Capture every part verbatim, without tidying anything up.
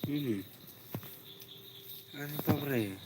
Hmm. Ay, pobre.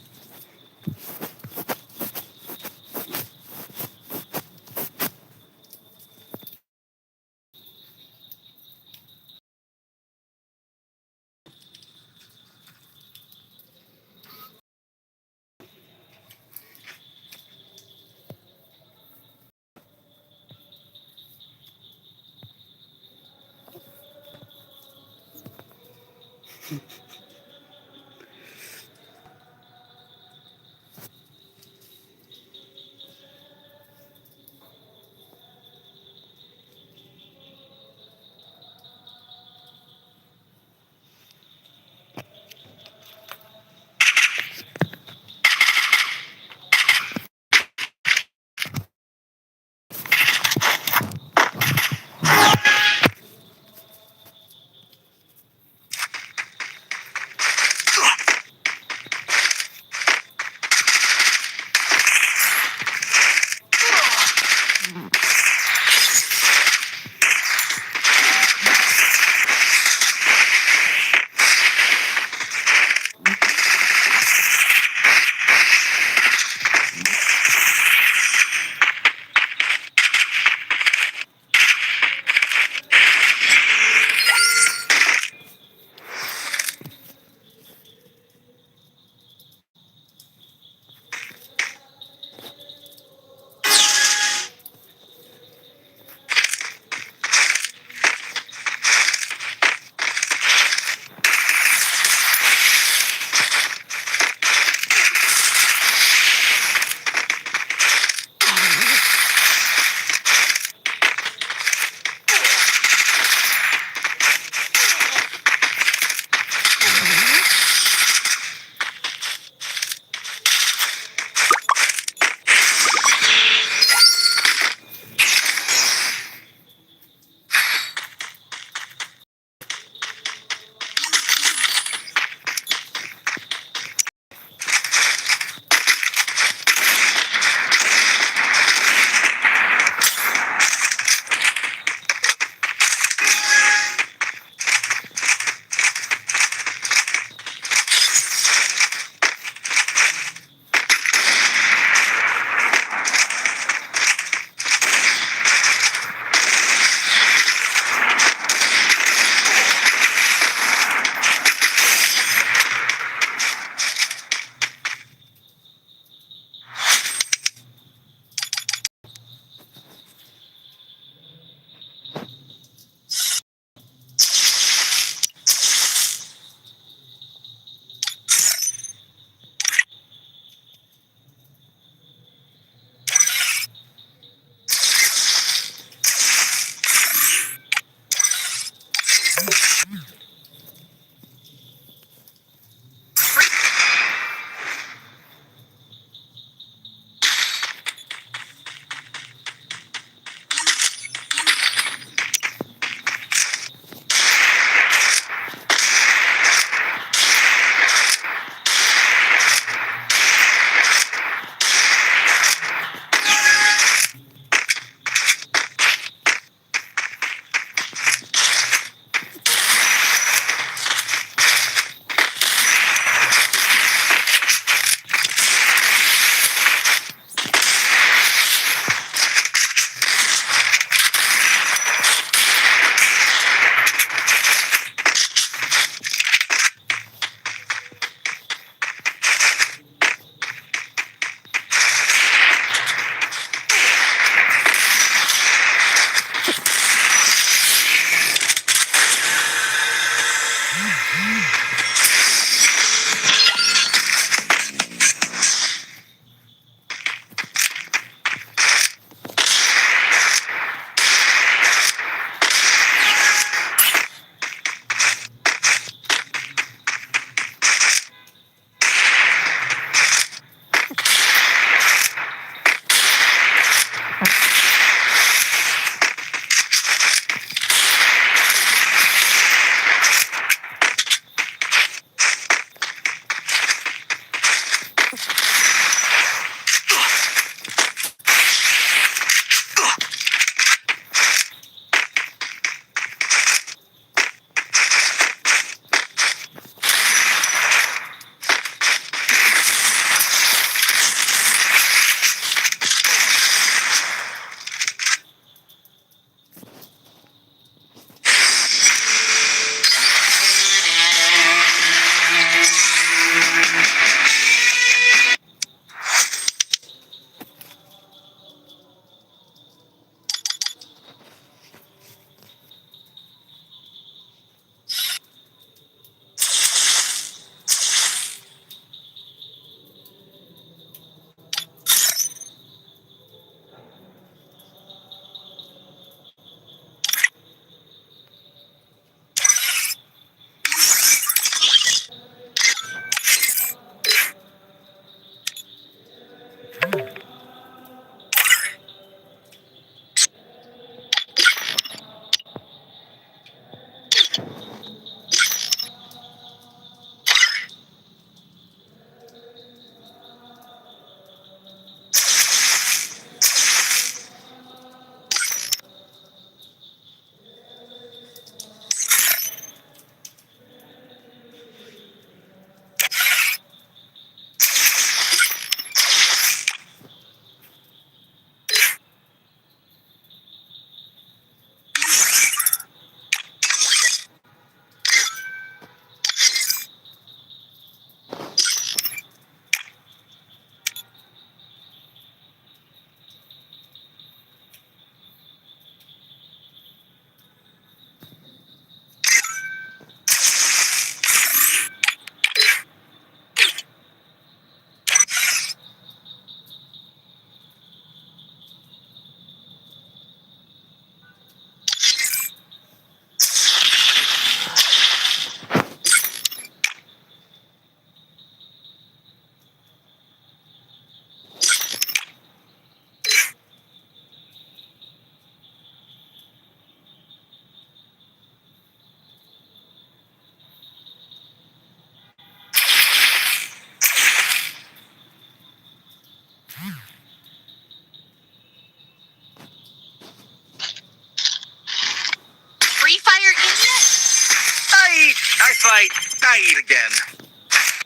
Fight again.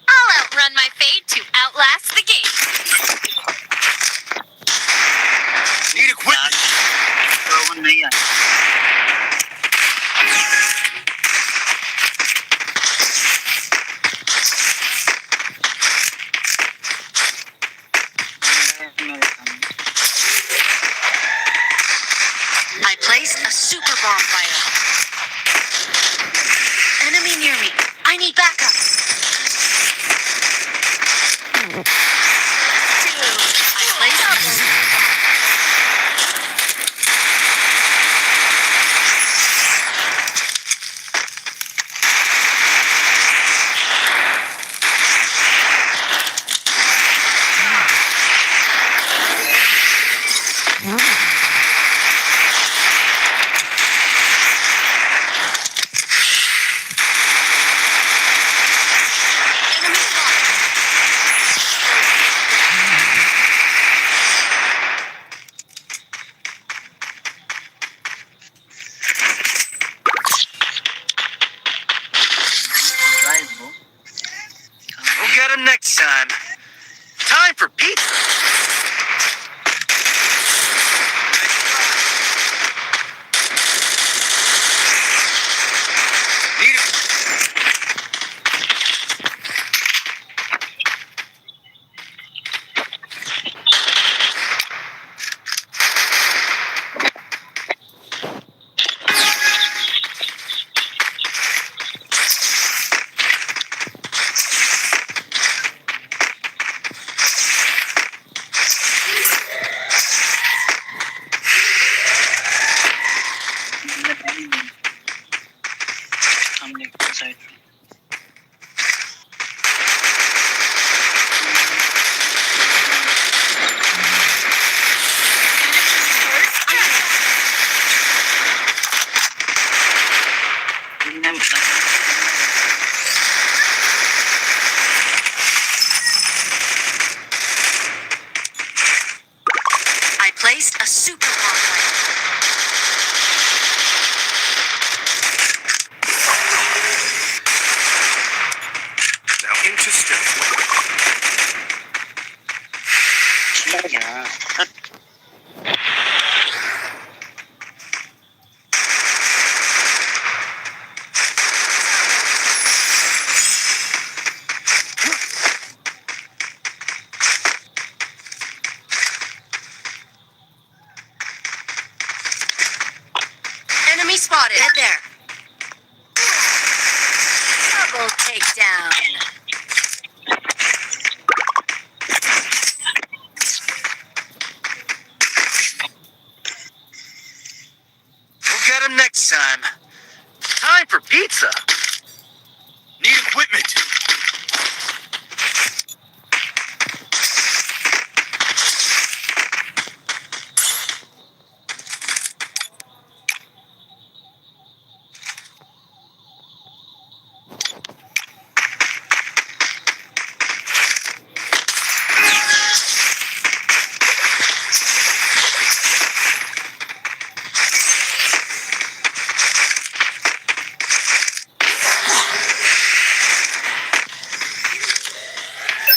I'll outrun my fate to outlast the game. Need equipment. I placed a super bonfire. Enemy near me. I need backup. I placed We'll get him next time. Time for pizza. Need a I placed a super bonfire. Now into stealth mode. Enemy spotted. Dead there. Double takedown. We'll get him next time. Time for pizza. Need equipment.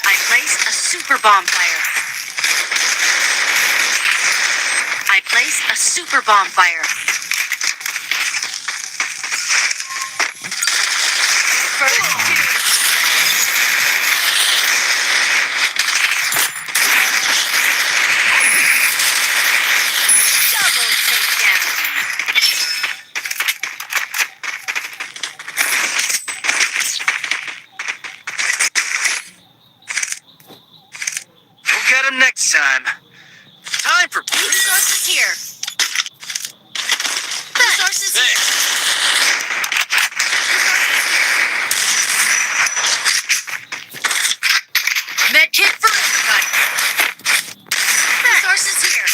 I placed a super bonfire. I placed a super bonfire. First kill. Double takedown. We'll get him next time. Time for resources here. Resources here. Med kit for everybody. Resources here.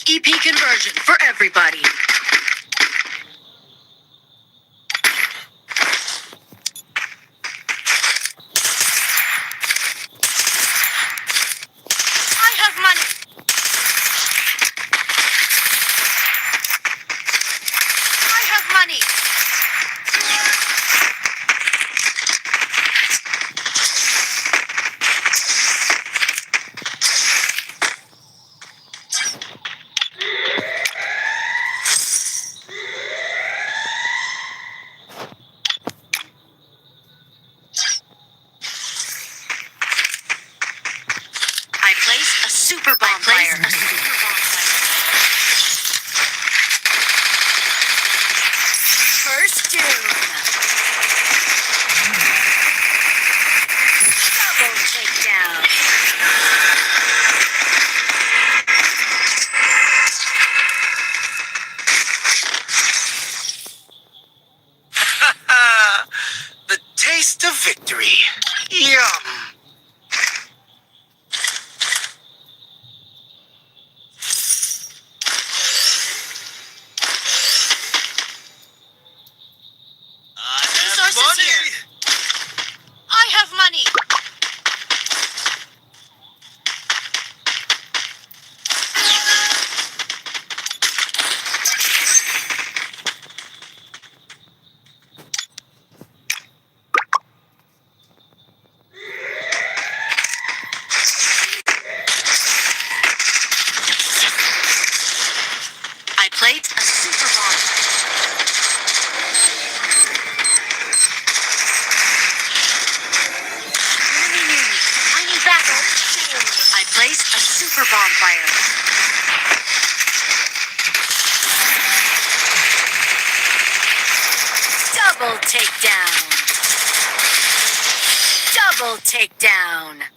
E P conversion for everybody. I have money. I have money. I place a super bonfire. I place a super bonfire. First doom. Double takedown. The taste of victory. Yum. I have Resources money. Here. I have money. I placed a super bomb. Enemy near me. I need backup. I placed a super bonfire. Double takedown. Double takedown.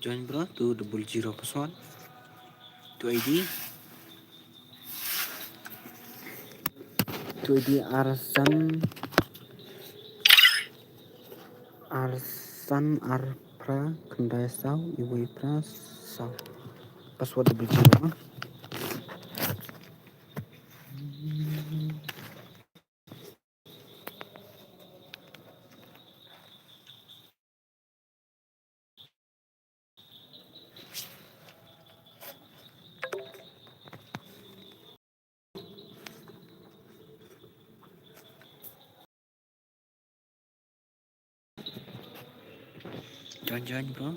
Join bro, two double zero password. Two I D. Two I D ar san, ar san ar phra khyndai saw, iwei phra saw. Password double zero. Join, join, bro.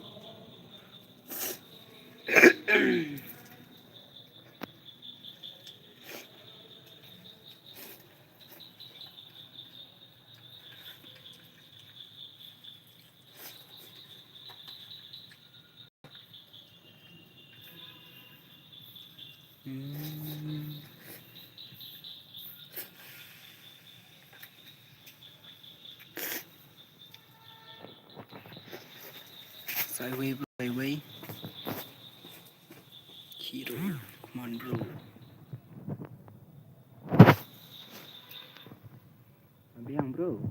Hmm. Sa iwei, bro, sa iwei. Hero, come on, bro. Biang, bro.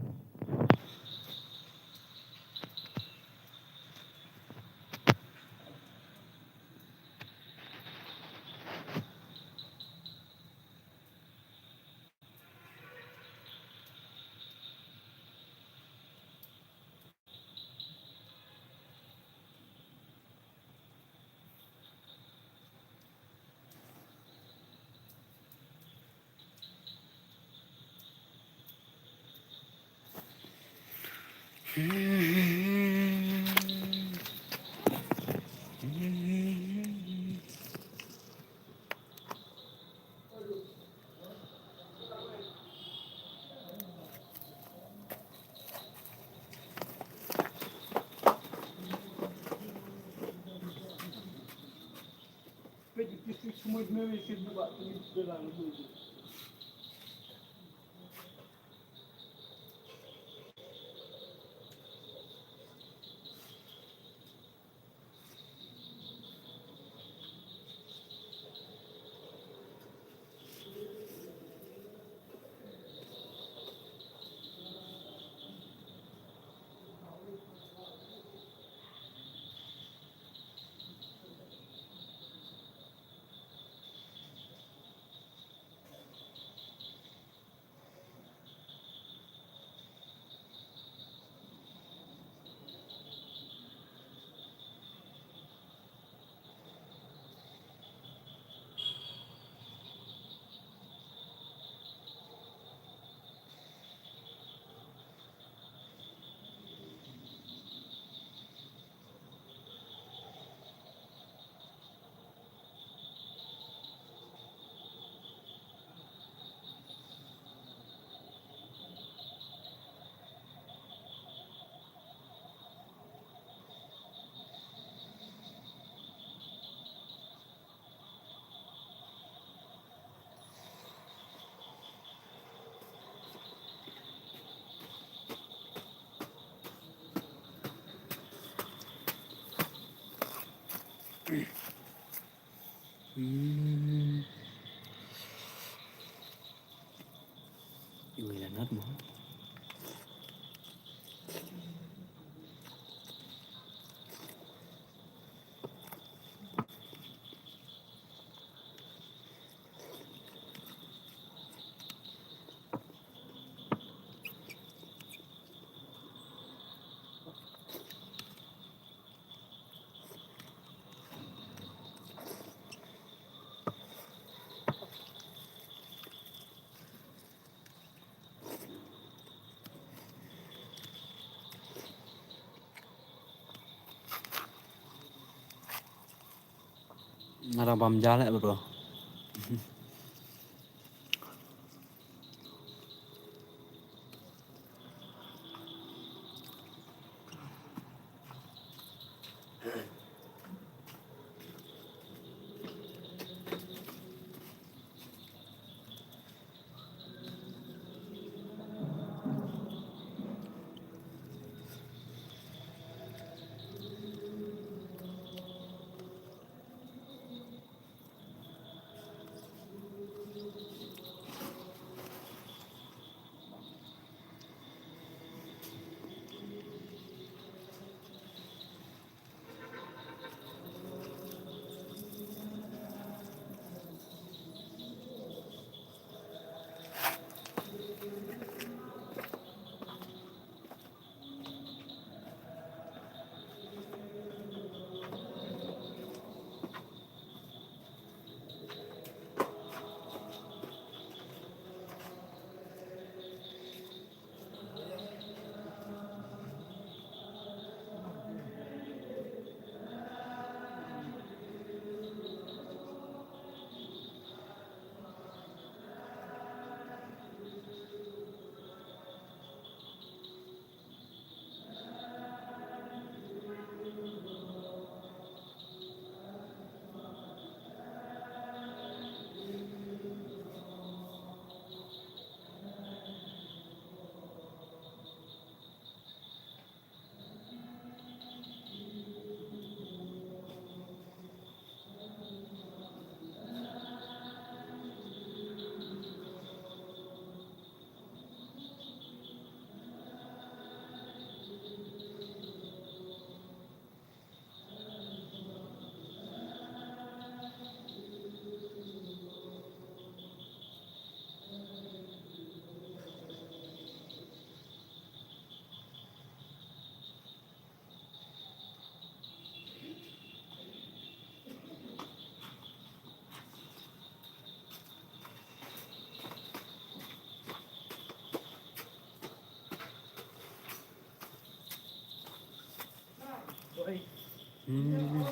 Hmm. Iwei la nat mo. Nga dang bam ja leh, bro. Hmm.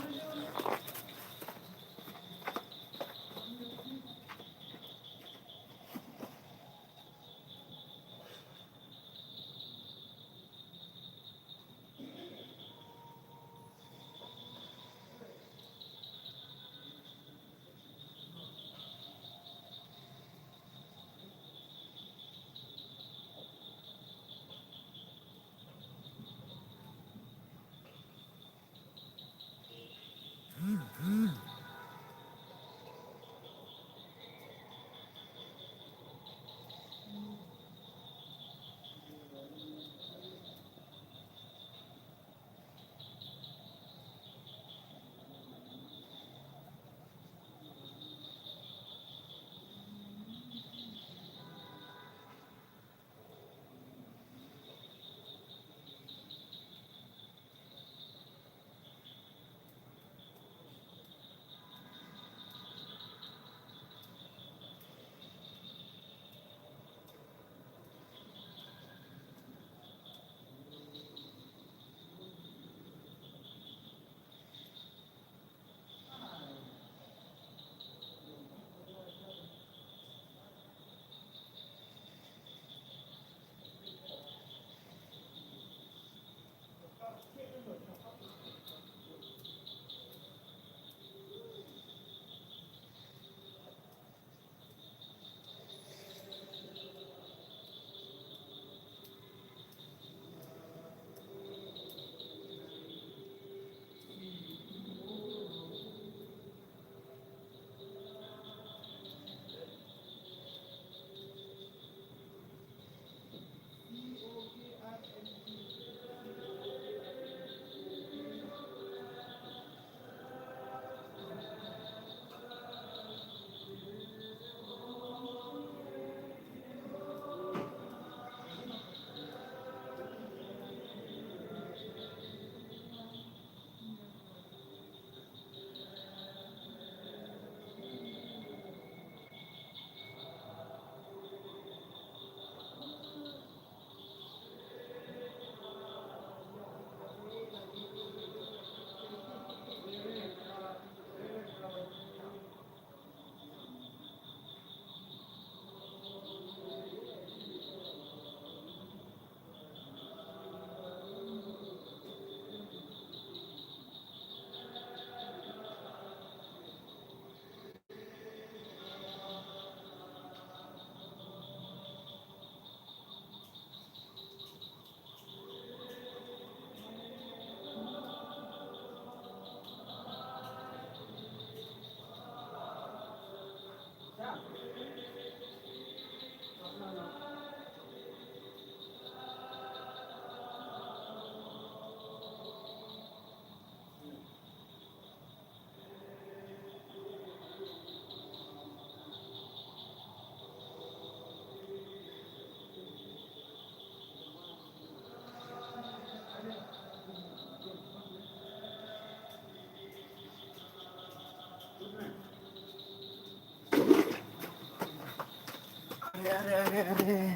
Are, are, are.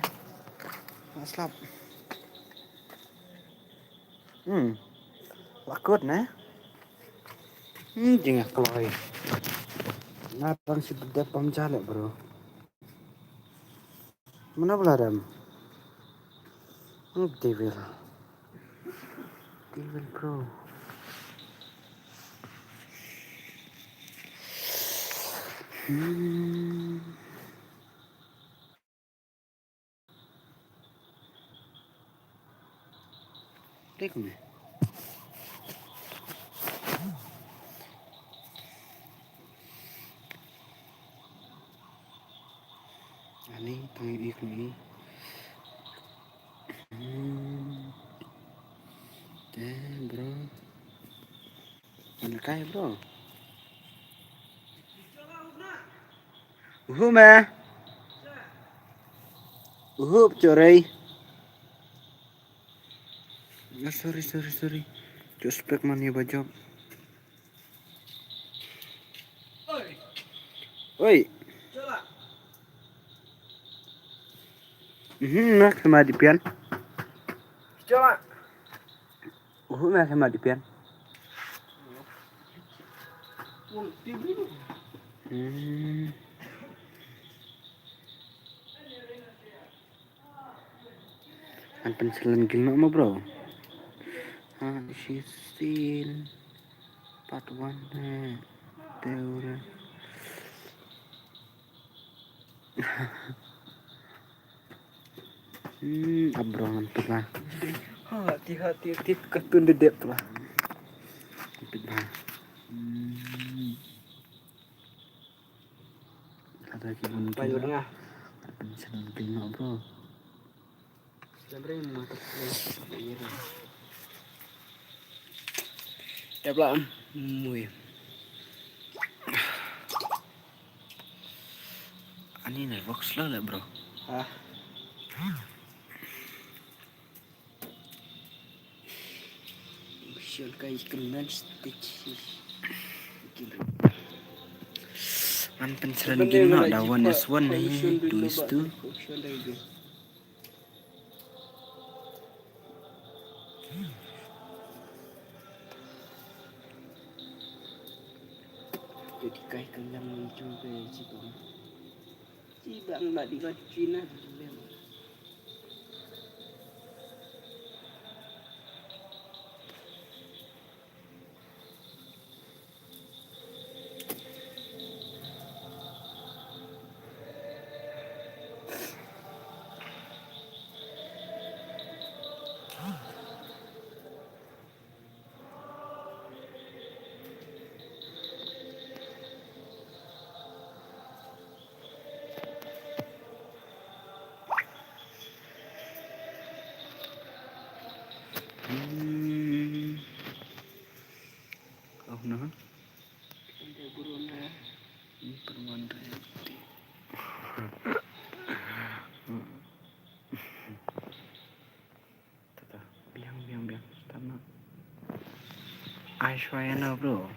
Nga slap. Hmm. La kut ne. Hmm, jingeh kloi. Nga tang shi dep pam jale, bro. Mana bala dem? Hmm, devil. Devil, bro. Hmm. Dei kumne. Ani tang i kumne. Hmm. Te, bro. An kai, bro. Uhu me. Uhu pechorei. Ah, sorry, sorry, sorry. Just pack money ba job. Oi. Mhm, nak sama di pian. Uhu me khmat di pian. Hmm. An pynchalen gil noh mo, bro. Ha, she's still part one, eh, teura. Hmm, abrong ngan pyrla. Ha, ti, ha, ti, ti, katun de dep tu lah. Pit ba. Hmm. Ada ki bun ki. Bayar nga. Ada channel tengok, bro. Dep lah, mui. Ani na box la le, bro. Ha. Shon kai kena stitch. Ngan pynchalen gil noh da one is one, eh, two is two. Jadi kai kenyang muncul ke situ. Sibang bak di batu Cina. Hmm. Oh, no. Ini perwan reti. Tata, biang, biang, biang. Tama. Aishwarya na, bro.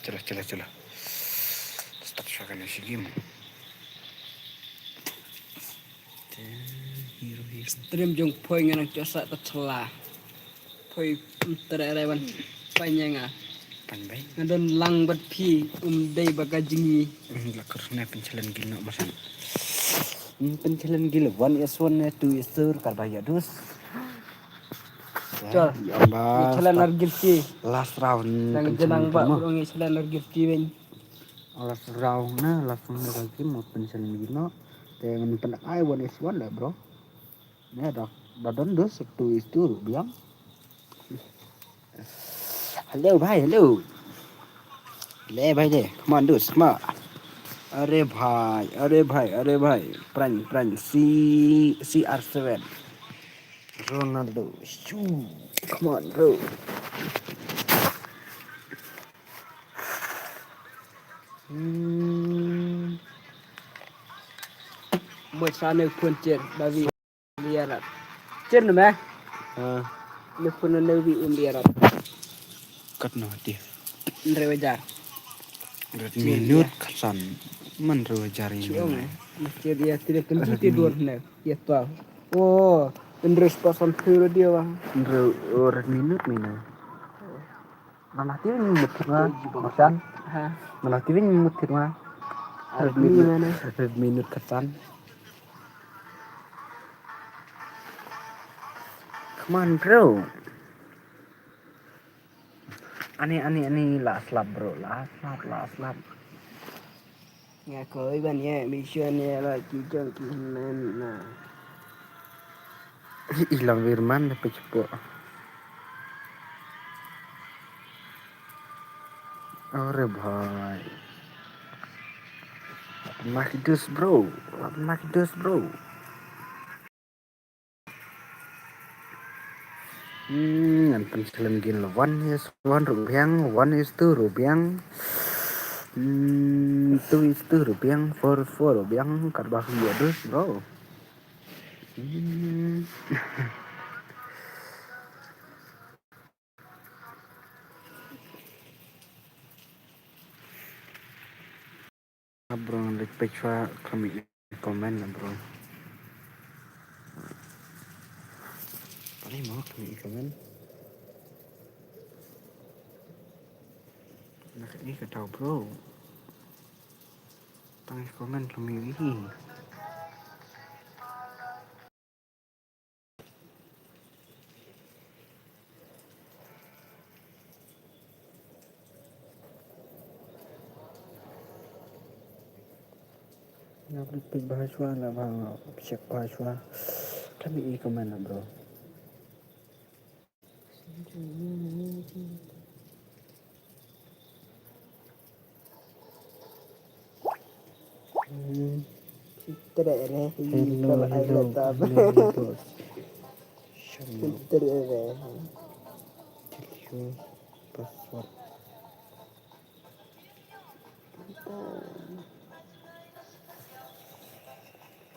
Chalo, chalo, chalo. Start shwa kane shi game. Te hero hi. Stream jong poi ngan nang chosa ta chla. Poi, um, tere ere ban panyanga. Pan bai. Nga don lang bad phi, um, dei ba ka jingi. Hmm, la kur ne pynchalen gil noh masan. Hmm, pynchalen gil one is one ne two is two kar ba ya dus. Chal. Ya ba. Chalen ar gil ki. Last round. Nang jenang ba urung chalen ar gil ki ben. Last round na, last round na ka game mo pynchalen gil noh. Te ngan pyndak ai one is one da, bro. Ne da, da don dus two is two ruh biang. Hello, bhai, hello. Le, bhai, le. Come on, dudes, come on. अरे भाई, अरे भाई, अरे भाई, prank, prank, C, C R seven, Ronaldo, shoo, come on, bro. Hmm. Buat sana pun cer, babi. Liarat. Cer nama? Ha. Ni pun na wi um liarat. Kat no ti. Nrewajar. Red minute katan. Man nrewajar ini. Ciong eh. Mesti dia tidak kena tidur na. Ya tuh. Oh, nres pasan pura dia bang. Nre, oh, red minute mina. Mana ti ni mut ma. Makan. Ha. Mana ti ni mut ma. Red minute. Red minute katan. Come on, bro. Ani, ani, ani, la slap, bro. La slap, la slap. Nga koi ban ye, mission ye, la ki jong ki men na. Ilang Wirman da pechepo. Ore bhai. Makidus, bro. Makidus, bro. Hmm, ngan pynslem gin la one is one rubiang, one is two rubiang. Hmm, two is two rubiang, four is four rubiang, kat ba ki ya dus, bro. Hmm. Bro, ngan leit peit shuwa khlem ïohi comment na, bro. Pali mo khlem ïohi comment. Na ka ïohi ka tau, bro. Tang comment khlem ïohi. Nga peit bha shuwa, nga ba check bha shuwa. Khlem ïohi comment na, bro. Hmm. Hello, hello, hello, hello. Shut up. Hello. Password.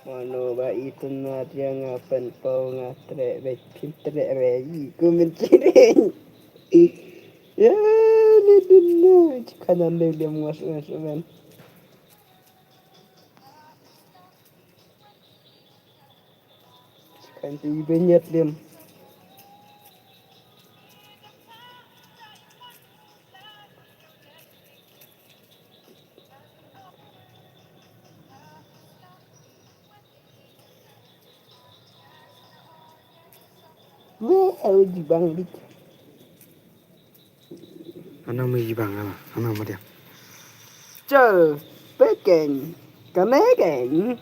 Mano ba i tynat ïa nga pynpaw nga treh bad phin treh re i ku mynchireng. Ya, ni dun na. Chikana ne liam was was man. Chikan ti i benyat liam. Weh, au jibang dik. Ana mi jibang ana, ana ma dia. Chal, pekeng, kamekeng.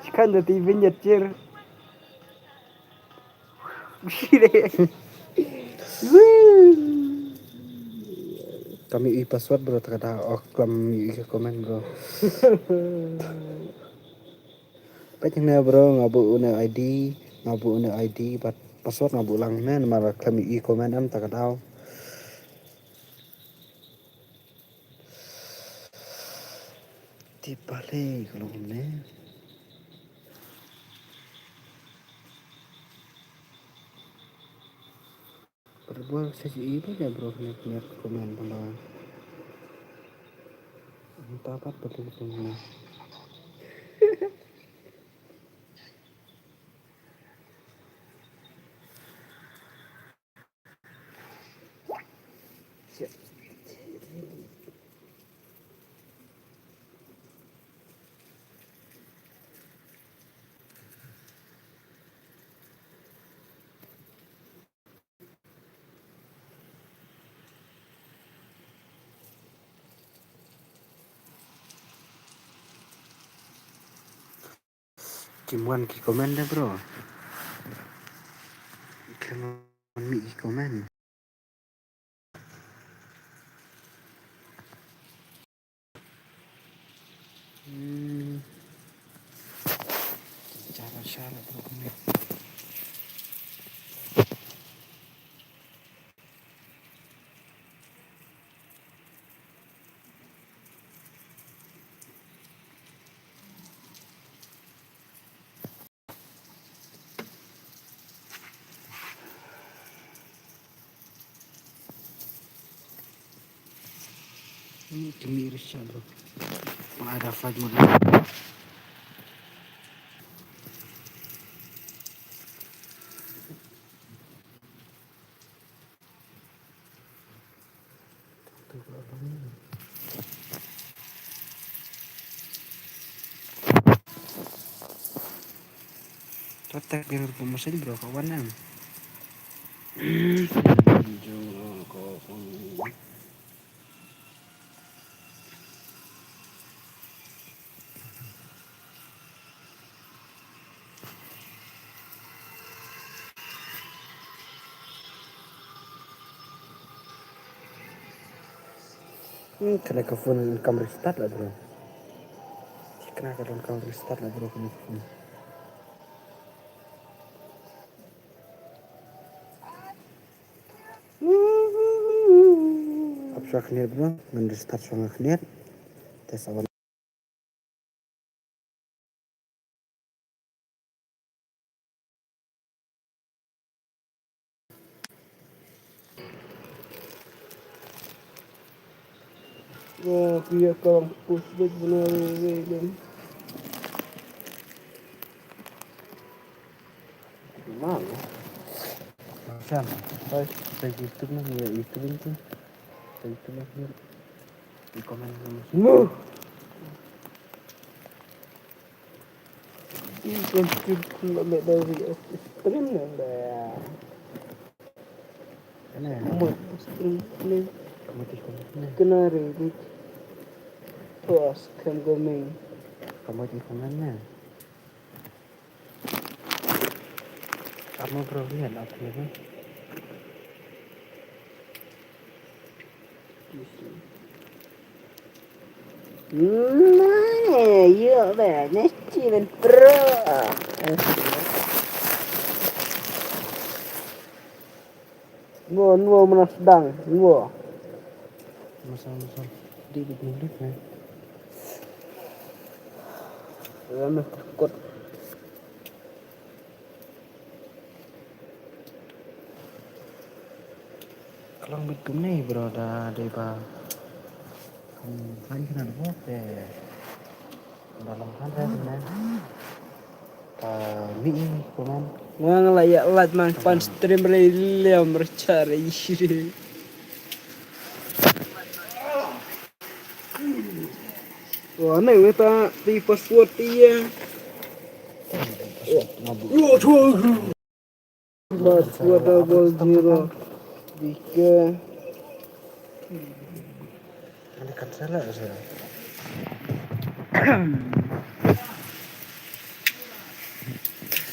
Chikan da ti benyat chir. Khlem ïohi password, bro, ta ka daw. Oh, khlem ïohi ka comment, bro. Peit hangne, bro, nga buh une u I D, nga buh une u I D bad password nga buh lang ne, namar khlem ïohi comment em ta ka daw. Tip balei ka long kumne. Bor bor sa ji i ba ja bro kane kane comment tang ba. Anta pat betul kumne. Kim wan ki comment de bro. Kim wan mih ki comment. Hmm. Cara, cara, bro, ni. Ini kemiri siya, bro. Pang ada flight mode. Tatak biar pemesin, bro, kawan, em. Hmm, kane ka phone kam restart la, bro. Kane ka don kam restart la, bro, kane ka phone. Ap sha khyndiat, bro, ngan restart sha nga khyndiat. Te sa wan. Wah, pia kang push back benar, weh, weh. Mana? Macam, hai, kita YouTube ni, ya, YouTube ni tu. Kita YouTube ni. Di komen ni. Mu. Ini kan stream pula, mek dari stream ni dah. Kena. Mut stream ni. Kamu di komen ni. Kena ready. Terus kan gaming. Kamu di komen ni. Kamu bro ni apa ni? Nah, yuk, ben, ni Steven Pro. Ngo, ngo, mana sedang, ngo. Masa, masa. Di, di, di, di, eh. Lama takut. Ka long bit kumne, bro, da dei ba. Hmm, kan kena dei te. Da long kan re ne. Ka mi i kuman. Wang la ya lat man pan stream re liam re char i. Wah, ne weta ti password ti ya. Password double zero. Dike. Ini cancel lah, saya.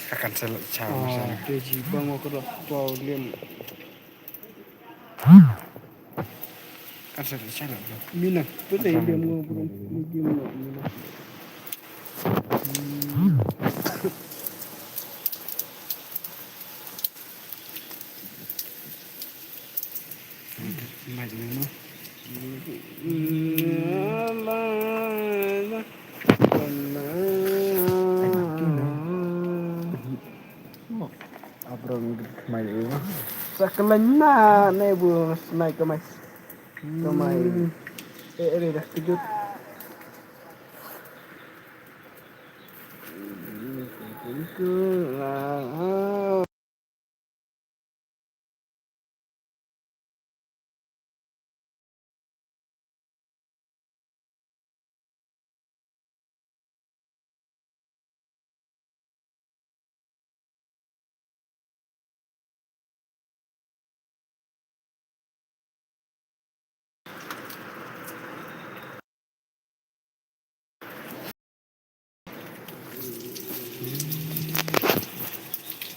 Cancel lah, cancel. Ah, dia jibang aku dah tahu dia. Kan sa da channel bro. Mina, pwede hindi mo bro. Hindi mo mina. Mic mo. Abro ngi dut khmai ïa u. Sa khlaiñ na ne bu snai ka mai. Ka mai. Eh, eh, dah kejut.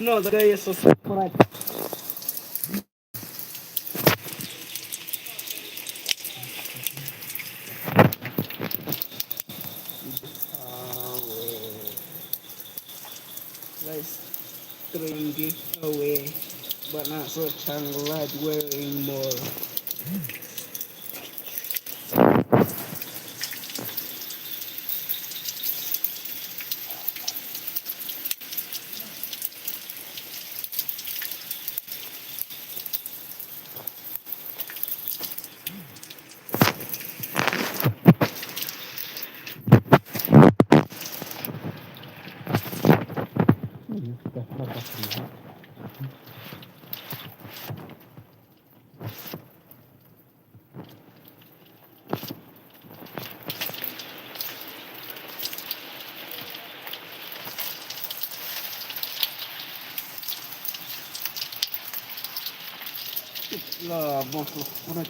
No, the guy is so smart. Throwing giveaway, but not for Changlad wearing more. La bos lo. Ora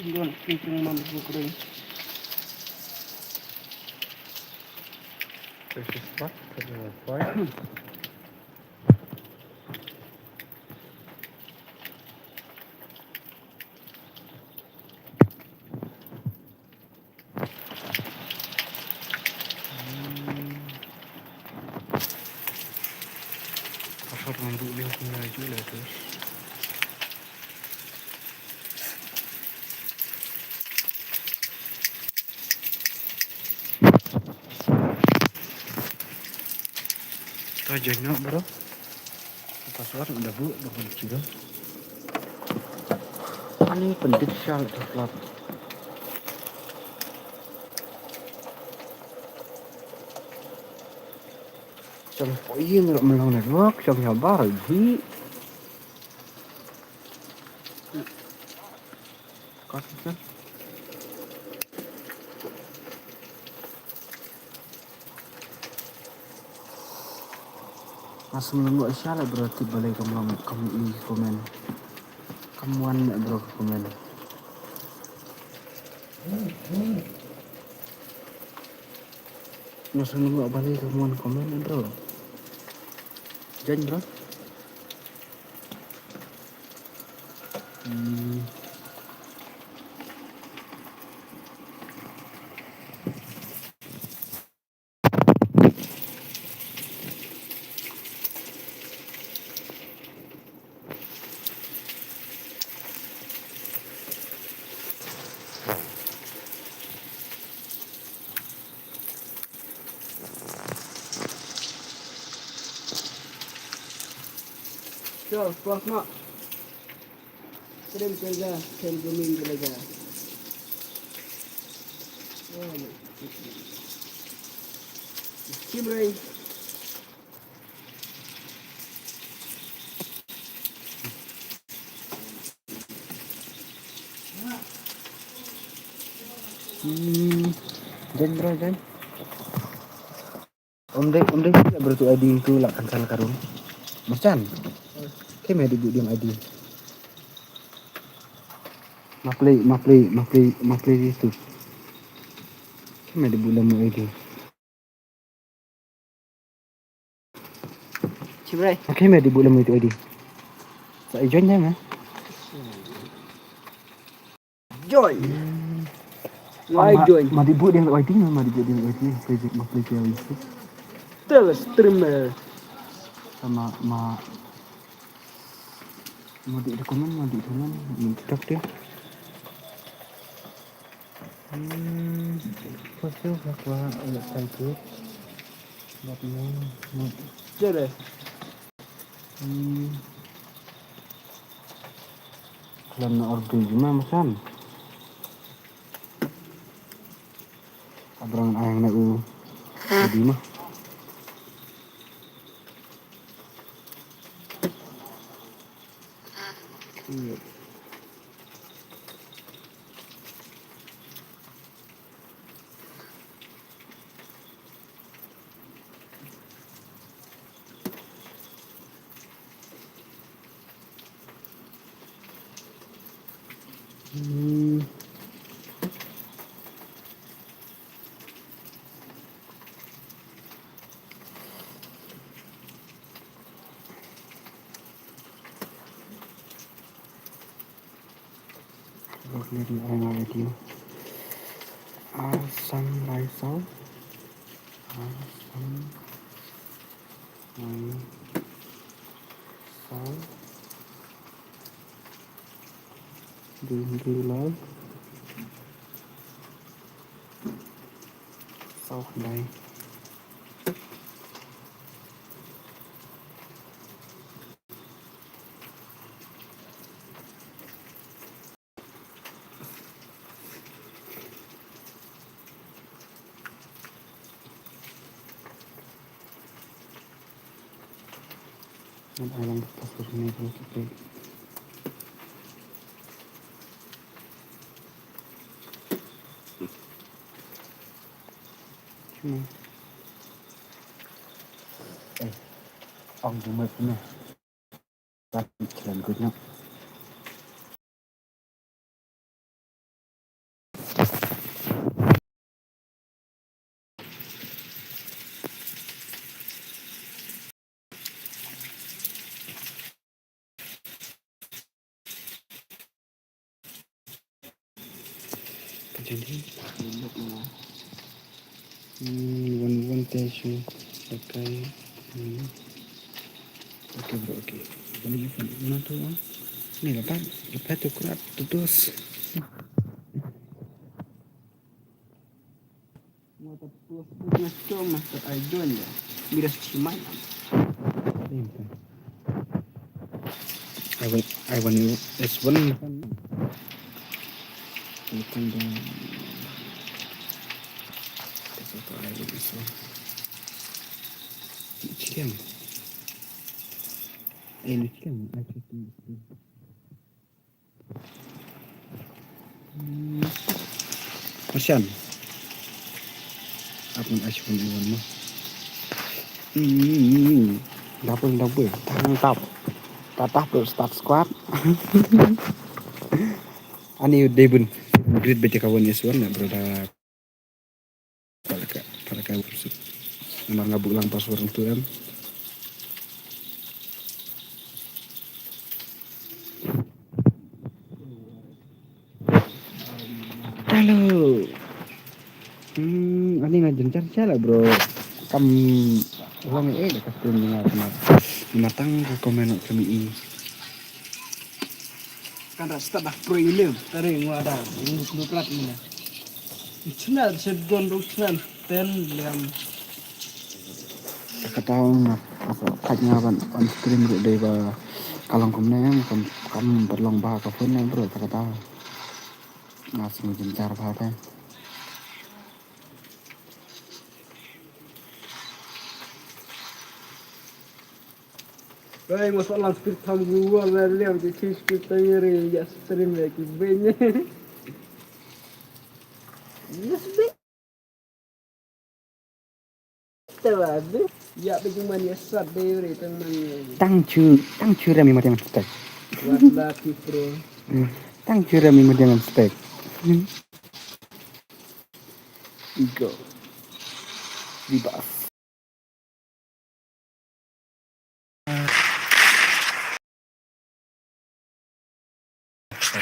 tinggal tinggal man bukring. This is what? Pasal dengan bu dia punya je lah tu. Ka join noh, bro. Password ynda buh ba kan kira. Ani pyndit sha la ka club. Shong poi ïing ruh mlong network, shong shabar hi. Kat ka. Nga sngewlem sha la bro, tip balei kam long, kam i comment. Kam wan bro ka comment. Nga sngewlem balei kam wan comment bro. Jan bro. Hmm. Sure, puas mak. Krim kerja, krim grooming kerja. Chim rai. Hmm, jan bro, jan. Om dei, om dei, ya bro tu I D tu lah kan salah karun. Macam. Kei me dei buh dia I D. Maplay, maplay, maplay, maplay tu. Kei me dei buh lem I D. Chibrai. Okay, me dei buh lem itu I D. Sa i join dei me. Join. Why join? Ma dei buh dei I D, ma dei buh dei I D. Play, ma play play. Tel streamer. Sama ma. Ma dei comment, ma dei comment. Minta tak deh. Hmm, first of all, aku nak try tu. Buat ni, ni. Jare. Hmm. Klan na order juma masan. Abrang ayang na u. Jadi mah. Iya. Hmm. Rot ni di ai ngai di. Asam lai sau. Asam lai. Dum dum lai. Saw lai. Ngan ai lang ka password ne ka ki pei. Hmm. Eh, ong jumai puna. Kan khlem kut nak. Jadi, hmm, wan wan te shu pakai. Hmm. Okay, bro, okay. Ini pun mana tu, ah? Ni dapat, dapat tu kuat, tu terus. Mata plus plus cuma tak ajon ya. Miras ciman. I want, I want you as one. Bukan dong. That's what I want as well. Chicken. Eh, chicken. I just need to. Marsian. Ap ngan ai shibun i wan mo. Hmm. Double, double. Tang tap. Tatap tu start squad. Ani dei bun. Great bete kawan ya suan ya, brother. Para ka, para ka worship. Namar nga buh lang password tu em. Hello. Hmm, ani nga jynjar sha la, bro. Kam long eh da ka stream nga kena. Matang ka comment kami i. Kan rasta dah pro ini, tadi ngwa ada, ini nukrat ini. Channel sedon do channel ten liam. Kata nga, kata nga ban on screen ruh dei ba ka long kumne, kam, kam pat long ba ka phone ne bro, kata. Nga sngew jynjar ba te. Hei, mas lang speed tham gu wal la liam ki ki speed tayari ya stream ya ki beny. Yes, beny. Tawa be. Ya be jung man ya sat be re tang man ya. Tang chu, tang chu rami madiang stek. Wat la ki pro. Hmm. Tang chu rami madiang stek. Hmm. Go. Di bas.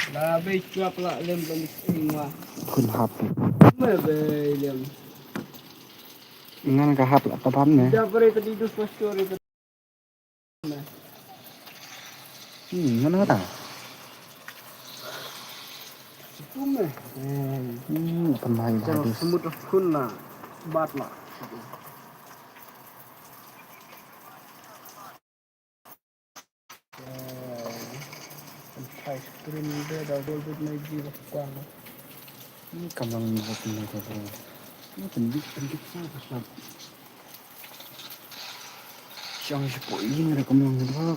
La bei chuap la lem lem sing wa. Khun hap. Me bei lem. Ngan ka hap la taban me. Da bere tadi dus pastor itu. Hmm, ngan kata. Situ me. Hmm, pernah ada. Semut khun la. Bat la. Ice cream de da gol bit na ji ba kwang. Ni kamang ni ba tin na ka bro. Ni kan bit kan bit sa ka sap. Siang si po yin re kamang ni ba.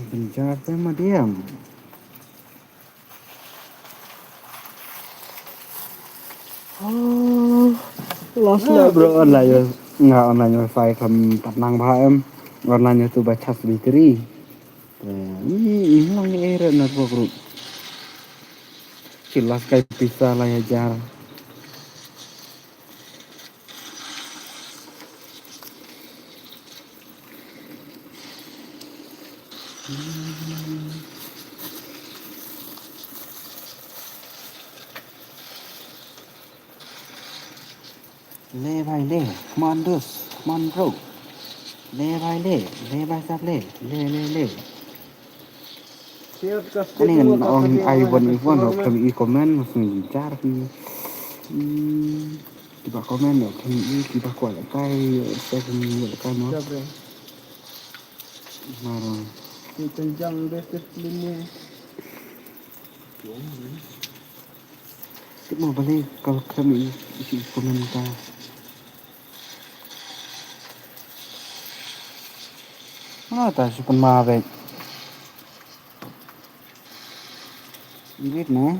Penjar te madiam. Oh, lost lah bro, online yo. Nga online yo fai kam patnang ba em. Online yo tu ba charge battery. Eh, ni, ni lang ni error network group. Kilas kai pisa lah ya jar. Le bhai le, come on dus, come on bro. Le bhai le, le bhai sab le, le le le. Ani ngan ong ai wan i wan hok khlem i comment, mas ngi jar ki. Hmm, kiba comment hok khlem i, kiba kwah lehkai, sa khlem i lehkai mo. Maro. Ki tynjang deh ki film ni. Tip mo balei ka khlem i, i comment ta. Nga ta shu pynmah beit. Irit ne?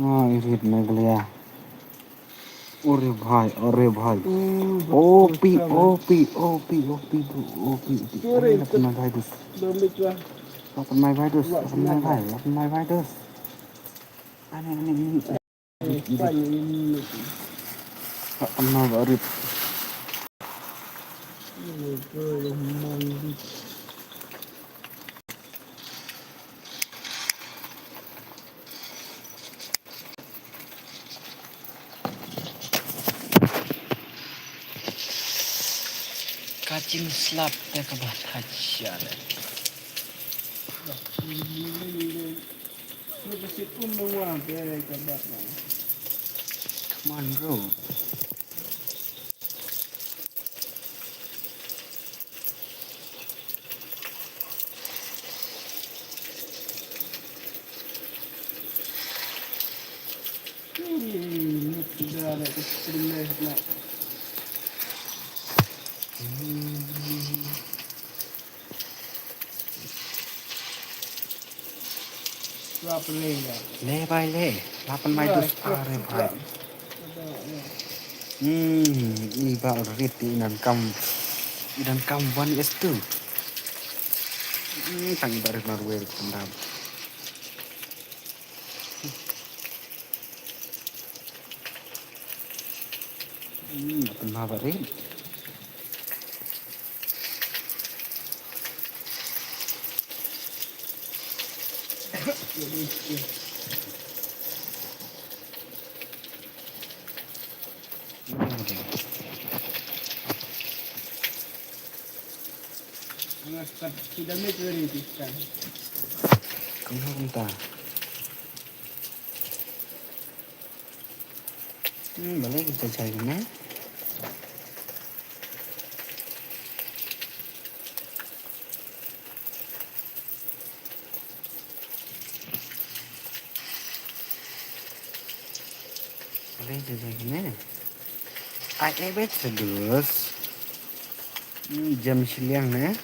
Nga irit ne glia. Ore bhai, ore bhai. Opi, opi, opi, opi, opi, opi. Open my virus. Open my virus. Open my virus. Ani, ani, ani. Ka kena ba rit. Ka jingslap te kaba thait sha le. Come on, bro. Le bhai le, lapan mai dus are bhai. Hmm, i ba rit i nan kam, i nan kam one is two. Hmm, tang i ba rit na ruwer kandam. Hmm, lapan mai ba rit. Kumno kumta? Hmm, balei kita cari ni? Balei kita cari ni? Ai, eh, bet sedus. Hmm, jam shiliang ni.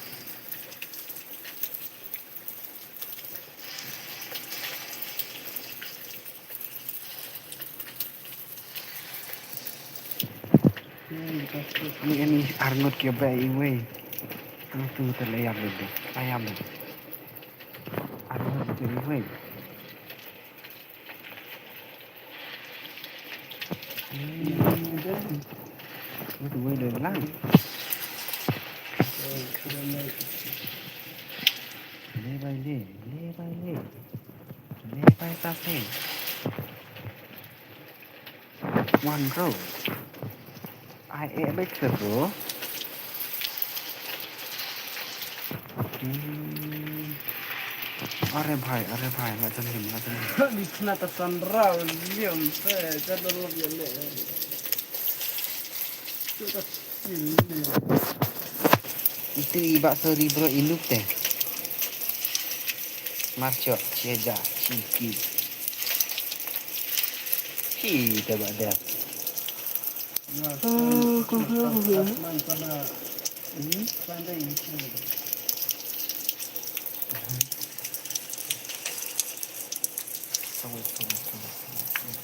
Ani, ani arngut ki ba iwei. Ang tu te layam deh. Layam deh. Arngut ki iwei. Hmm. Wait, wait, wait, lang. Le bai le, le bai le. Le bai ta se. Wan bro. Ai eh bek se bro. Hmm. Are bhai, are bhai, la jan lim, la jan lim. Ni khna ta san ra liam se, ja do lo ye le. Itu i ba sorry bro inuk te. Marchok, cheja, chiki. Hi te ba de. Oh, kau kau kau. Hmm? Sawit, sawit, sawit, sawit, sawit.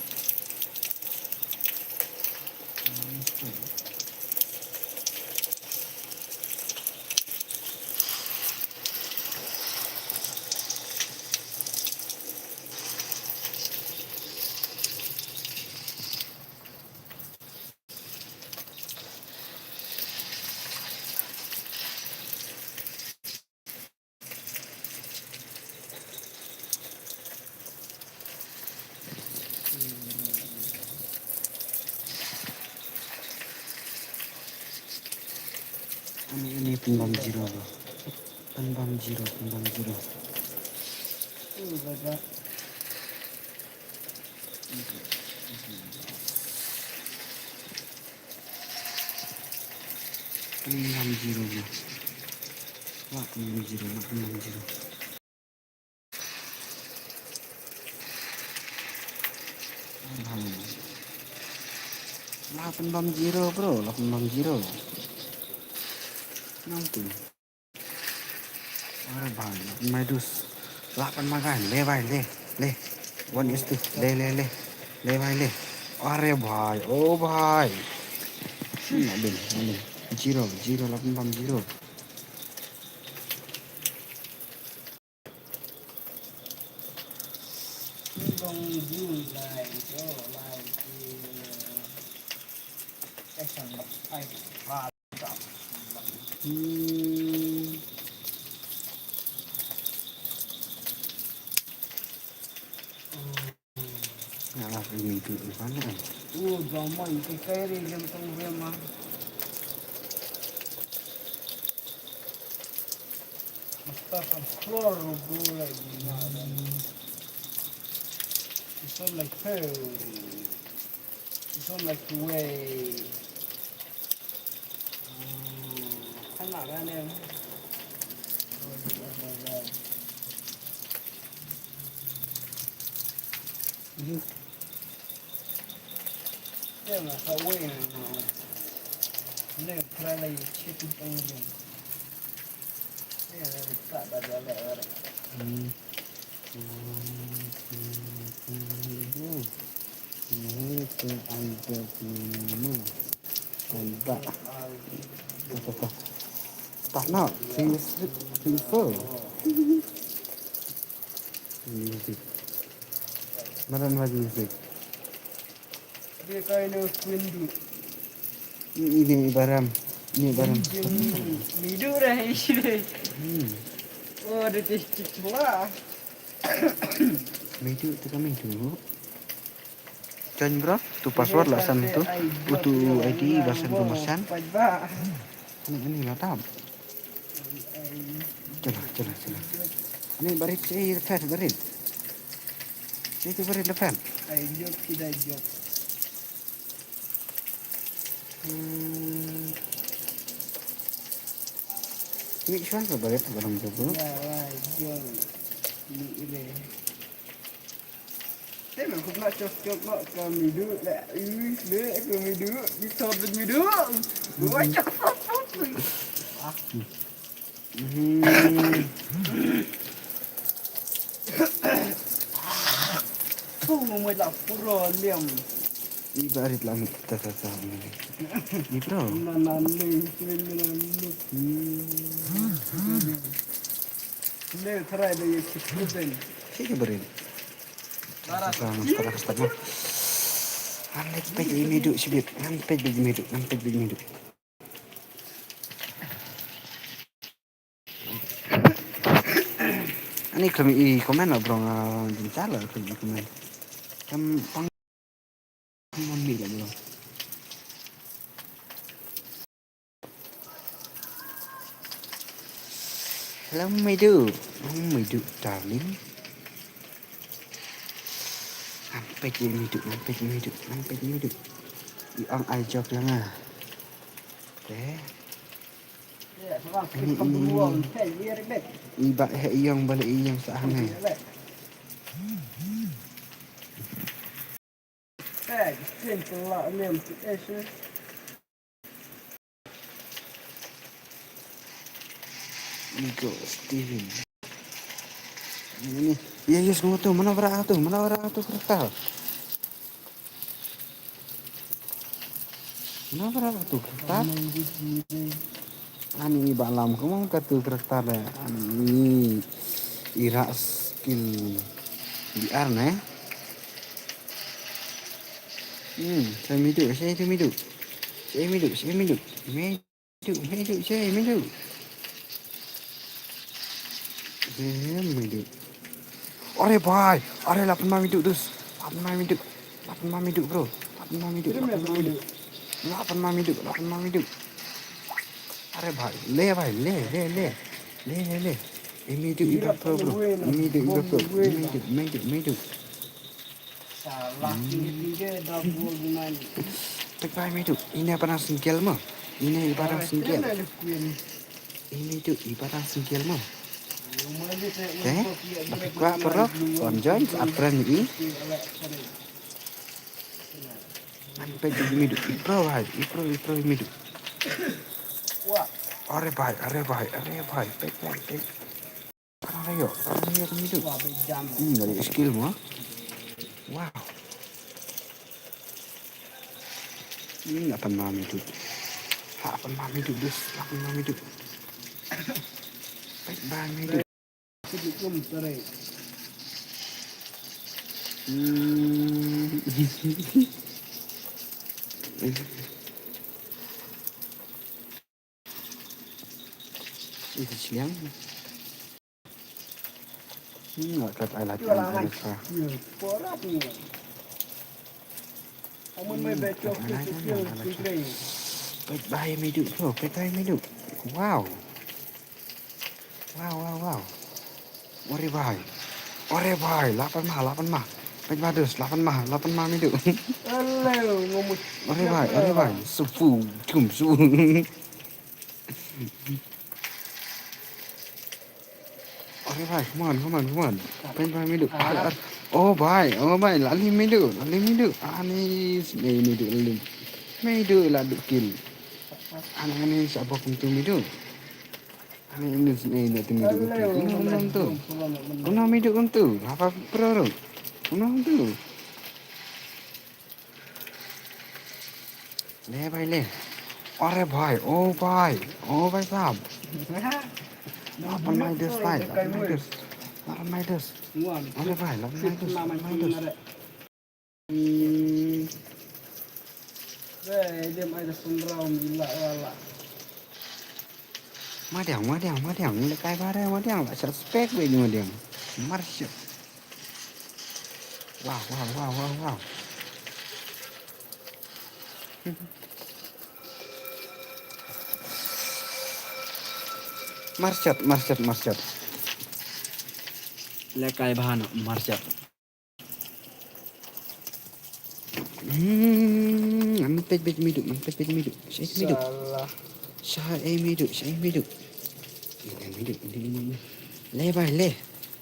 Pynbam zero bro. Pynbam zero, pynbam zero. Pynbam zero bro. Lah pynbam zero, lah pynbam zero. Lah pynbam zero bro, lah pynbam zero. Nang tu. Are bhai, my dudes. Lah pynbam gan, le bhai, le, le. One is two, le, le, le. Le bhai, le. Are bhai, oh bhai. Hmm, adin, adin. Zero, zero, lah pynbam zero. Hmm. Nga la pynmih tu iban ai. Oh, drama itu kayak ni jam tengah ma. Masta kan keluar dulu lagi na. This one like two. This one like two way. Hmm, anak kan em. Dia nggak tahu yang mana. Ini kerana yang chip itu yang. Ini ada tak ada ada ada. Hmm. Hmm. Hmm. Hmm. Hmm. Hmm. Hmm. Hmm. Hmm. Tah, tah, tah. Tah, no. Three, three, four. Music. Madan wat music. Dia kain kuindu. Ini baram. Ini baram. Midu dah isi. Hmm. Oh, ada tis tis lah. Midu tu kami tu. Join bro, tu password la san tu. Utu I D ba san tu ma san. Ani ani la tam. Jala jala jala. Ani barit si la phet barit. Si tu barit la phet. Hmm. Ni shuan ka barit ba dang jop. Ya la jop. Ni ile. Te me khut la chok chok la ka midu la. Ui le ka midu. Di sot midu. Wah chok. Hmm. Tuh mau la pura liam. Ni barit la mi ta ta ta. Ni bro. Na na le, na na le. Hmm. Le try de ye chik ben. Chik barit. Sa mas para customer. Ngan peit ïa i Midu shibit, ngan peit ïa i Midu, ngan peit ïa i Midu. Ani khlem i comment la bro, nga jynjar la khlem i comment. Kam pang mon mi la bro. Hello, Midu. Oh, Midu, darling. Ngan peit ïa Midu, ngan peit ïa Midu, ngan peit ïa Midu. I ong ai jop ïa nga. Te. Ani i, i ba he i ong ba le i ong sa hangne. Te, simple la nem ti es. Ego Steven. Ini. Ya, yes, ngatu, mana bara tu, mana bara tu kereta. Mana bara tu kereta. Ani ba lam kumang katu kereta de. Ani ira skill B R ne. Hmm, sa Midu, sa Midu. Sa Midu, sa Midu. Midu, Midu, sa Midu. Sa Midu. Are bhai, are la pynma Midu dus. La pynma Midu. La pynma Midu bro. La pynma Midu, la pynma Midu. La pynma Midu, la pynma Midu. Bhai, le bhai, le, le, le. Le, le, le. Ei Midu i ba pro, bro. Ei Midu i ba pro. Ei Midu, Midu, Midu. Peit bha ei Midu. Ine i ba dang single mo. Ine i ba dang single. Ei Midu i ba dang single mo. Te, ba peit kwah paralok, wan join sa prank i. Ngan peit ei Midu, i pro bhai, i pro, i pro ei Midu. Are bhai, are bhai, are bhai, peit, peit, peit. Parang ayo, parang ayo ei Midu. Hmm, dari skill mo. Wow. Hmm, la pynma ei Midu. La pynma ei Midu, dus, la pynma ei Midu. Peit bha ei Midu. Hmm. Ito siyang. Hmm, la kat ai la kat ai la kat. Peit bha ei Midu, bro, peit bha ei Midu. Wow. Wow, wow, wow. Are bhai. Are bhai, la pynma, la pynma. Peit bha dus, la pynma, la pynma ei Midu. Are bhai, are bhai. Supu, jum, su. Are bhai, come on, come on, come on. Peit bha ei Midu. Are, are. Oh bhai, oh bhai, la lem ei Midu, la lem ei Midu. Ani, ei Midu, la lem. Midu la duh kill. Ani, ani, sa bok kumtu ei Midu. Ani, ani, sa ei Midu. Kumno, kumno kumtu. Kumno ei Midu kumtu. Haba pro ro. Kumno kumtu. Le bhai le. Are bhai, oh bhai, oh bhai sahab. La pynma ei dus bhai, la pynma ei dus. La pynma ei dus. Are bhai, la pynma ei dus, la pynma ei dus. Hmm. Madiang, madiang, madiang. Lehkai bha re madiang. La suspect bha madiang. Marshal. Wow, wow, wow, wow, wow. Marshal, marshal, marshal. Lehkai bha noh, marshal. Hmm, ngan peit beit Midu, ngan peit beit Midu. Shaei Midu. Salah. Shaei Midu, shaei Midu. Ine Midu, ine, ine, ine. Le bhai le.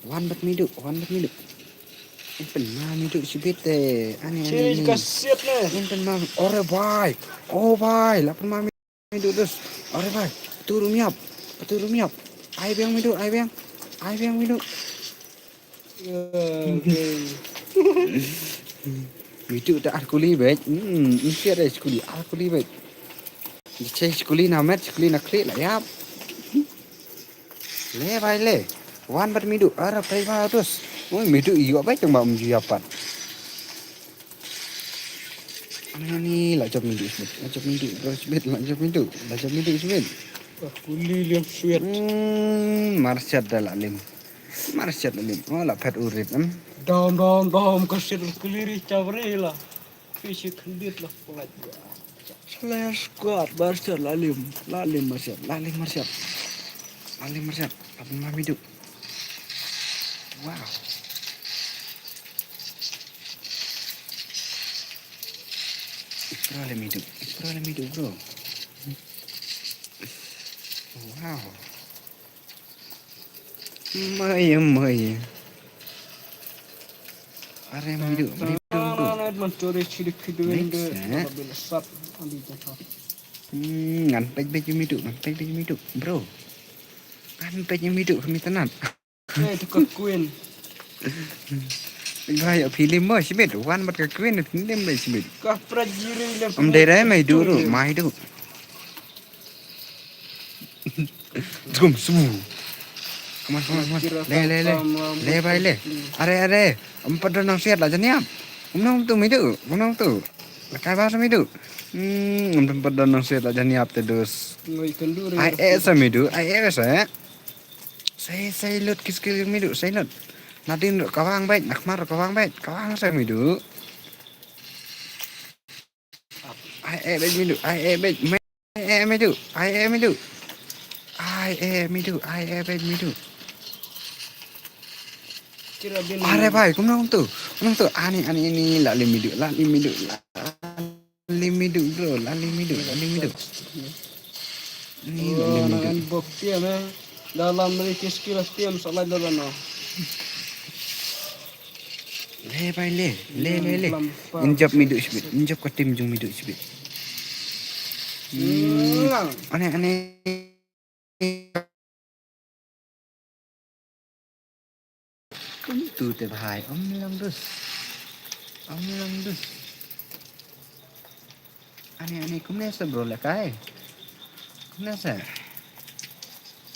Wan bad Midu, wan bad Midu. Yn pynma Midu shibit te. Ani, ani, ani. Ka siat ne. Yn pynma. Ore bhai. Oh bhai, la pynma Midu dus. Ore bhai. Patu rum ïap. Patu rum ïap. Ai biang Midu, ai biang. Ai biang Midu. Midu ta ar kuli beit. Hmm, ym siat re skuli, ar kuli beit. Di chei skuli na met, skuli na khlieh la ïap. Le bhai le. Wan bad Midu, ar pei bha dus. Oi, Midu ïoh beit tang ba um ju ïap pat. Ani, ani, la jop Midu shibit, la jop Midu, bro shibit, la jop Midu, la jop Midu shibit. Kuli liam shibit. Hmm, marshal da la lim. Marshal la lim. Oh, la phet urit em. Dom, dom, dom, ka shit kuli ri chavre la. Fishi khndit la plat. Slayer squad, marshal la lim, la lim marshal, la lim marshal. La lim marshal, la pynma Midu. Wow. Ipra le Midu, ipra le Midu, bro. Wow. Maya, maya. Are Midu, Midu, bro. Next, eh? Hmm, ngan peit beit Midu, ngan peit beit Midu, bro. Ngan peit Midu, kami tanat. Eh, tu ka queen. Gaya film mo shibit, wan bad ka queen film mo shibit. Ka prajiri le. Am dai rai mai duru, mai du. Jum su. Come on, come on, come on. Le, le, le. Le bhai le. Are, are. Am pat don nang siat la jan ïap. Kumno tu Midu, kumno tu. Lehkai bha sa Midu. Hmm, am pat don nang siat la jan ïap te dus. Ai eh sa Midu, ai eh sa eh. Sei, sei lut ki skill Midu, sei lut. Nadien ruh kawang beit, nakmar ruh kawang beit, kawang sa Midu. Ai eh beit Midu, ai eh beit, ai eh Midu, ai eh Midu. Ai eh midu, ai eh bej midu. Kira bin. Are bhai, kumno kumtu? Kumno kumtu? Ani ani ani la le midu, la le midu, la le midu bro, la le midu, la le midu. Ni la le midu. Bok tiam eh. Dalam ri kiskila tiam salai dalam no. Le bhai le, le le le. Injap midu sibit, injap ka tim jung midu sibit. Hmm. Ane ane. Kumtu te bhai, om lang dus. Om lang dus. Ani ani kumne sa bro la kai. Kumne sa.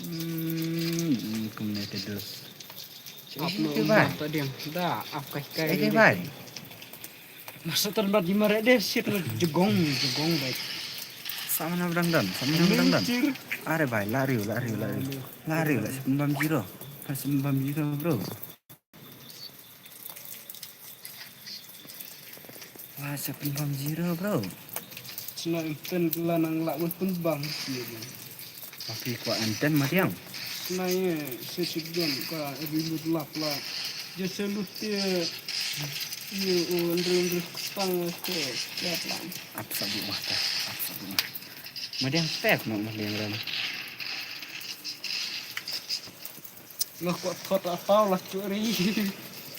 Hmm, kumne te dus. Ap no te bhai. Da ap kai kai. Eke bhai. Masa tan bat gimana deh sit lu jegong jegong baik. Sama na brang dan, sama na brang dan. Are bhai, lari la, lari la, lari la. Lari la, sepin bam zero. Sepin bam zero bro. Wah, sepin bam zero bro. Sna impen kela nang la pun bam. Tapi kwa enten madiang. Nai se sidon ka rilut lap la. Je se lut te ye o andre andre kstang te lap la. Ap sabu mata, ap sabu mata. Madiang step no madiang ram. Lo ko thot atau la curi.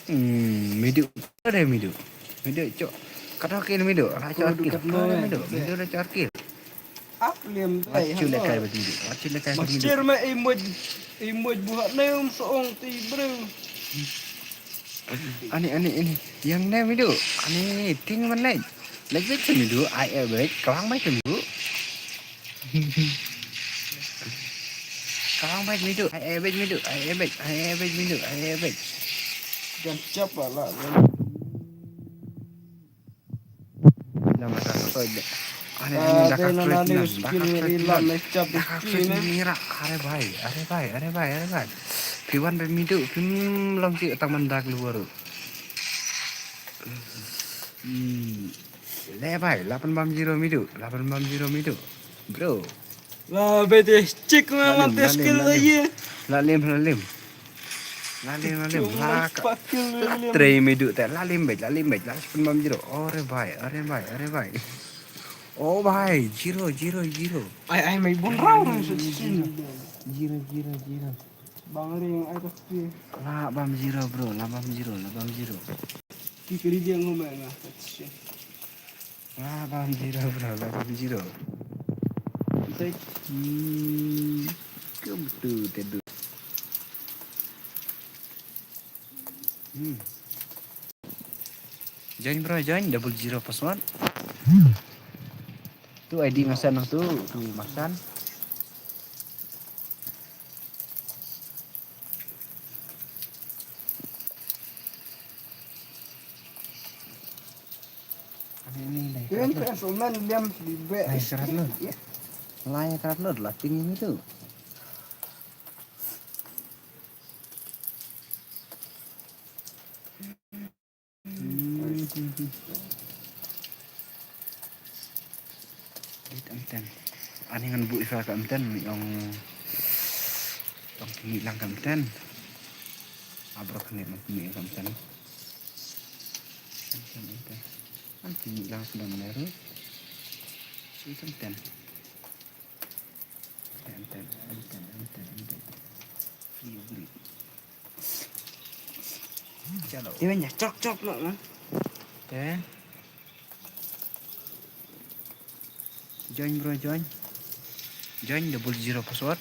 Hmm, midu. Ada midu. Midu cok. Kata kil midu. Lah cok kil. Midu. Midu dah cok kil. Ap liam dai. Acu le kai bad midu. Acu le kai bad midu. Masir ma imoj imoj buhat ne um soong ti bro. Ani ani ini. Yang ne midu. Ani ting man lej. Lej bej midu. Ai eh bej. Kelang bej midu. Kelang bej midu. Ai eh bej midu. Ai eh bej. Ai eh bej midu. Ai eh bej. Jam siapa lah. Dah mata soi deh. Ane ane dah ka klik nan, dah ka klik nan. Dah ka klik nan mira. Are bhai, are bhai, are bhai, are bhai. Phi wan bej midu, phi long si tang man dak luar. Hmm. Le bhai, lapan bam zero midu, lapan bam zero midu. Bro. La bete chik ma la te skill la ye. La lim, la lim. La lim, la lim. La ka. Trei midu te, la lim bej, la lim bej, la sepin bam zero. Ore bhai, ore bhai, ore bhai. Oh bhai, zero, zero, zero. Ai ai mai bun rau rau. Zero, zero, zero. Bang ring ai ka pi. La bam zero bro, la bam zero, la bam zero. Ki kri dia ngomel na. La bam zero bro, la bam zero. Sai. Hmm. Kum tu tedu. Hmm. Join bro, join double zero password. Tu I D masan tu, tu masan. Ini ini. Ini kan soman diam di be. Lai kerat lut. Lai kerat lut lah tinggi itu. Dit amten. Ani ngan bu ifa ka amten mi ong tong kini lang ka amten. Abro kini lang kini ka amten. Amten amten. An kini lang sudah meneru. Sui ka amten. Amten amten amten amten. Free bro. Chalo. Iwan ya chok chok no na. Te. Join bro, join. Join double zero password.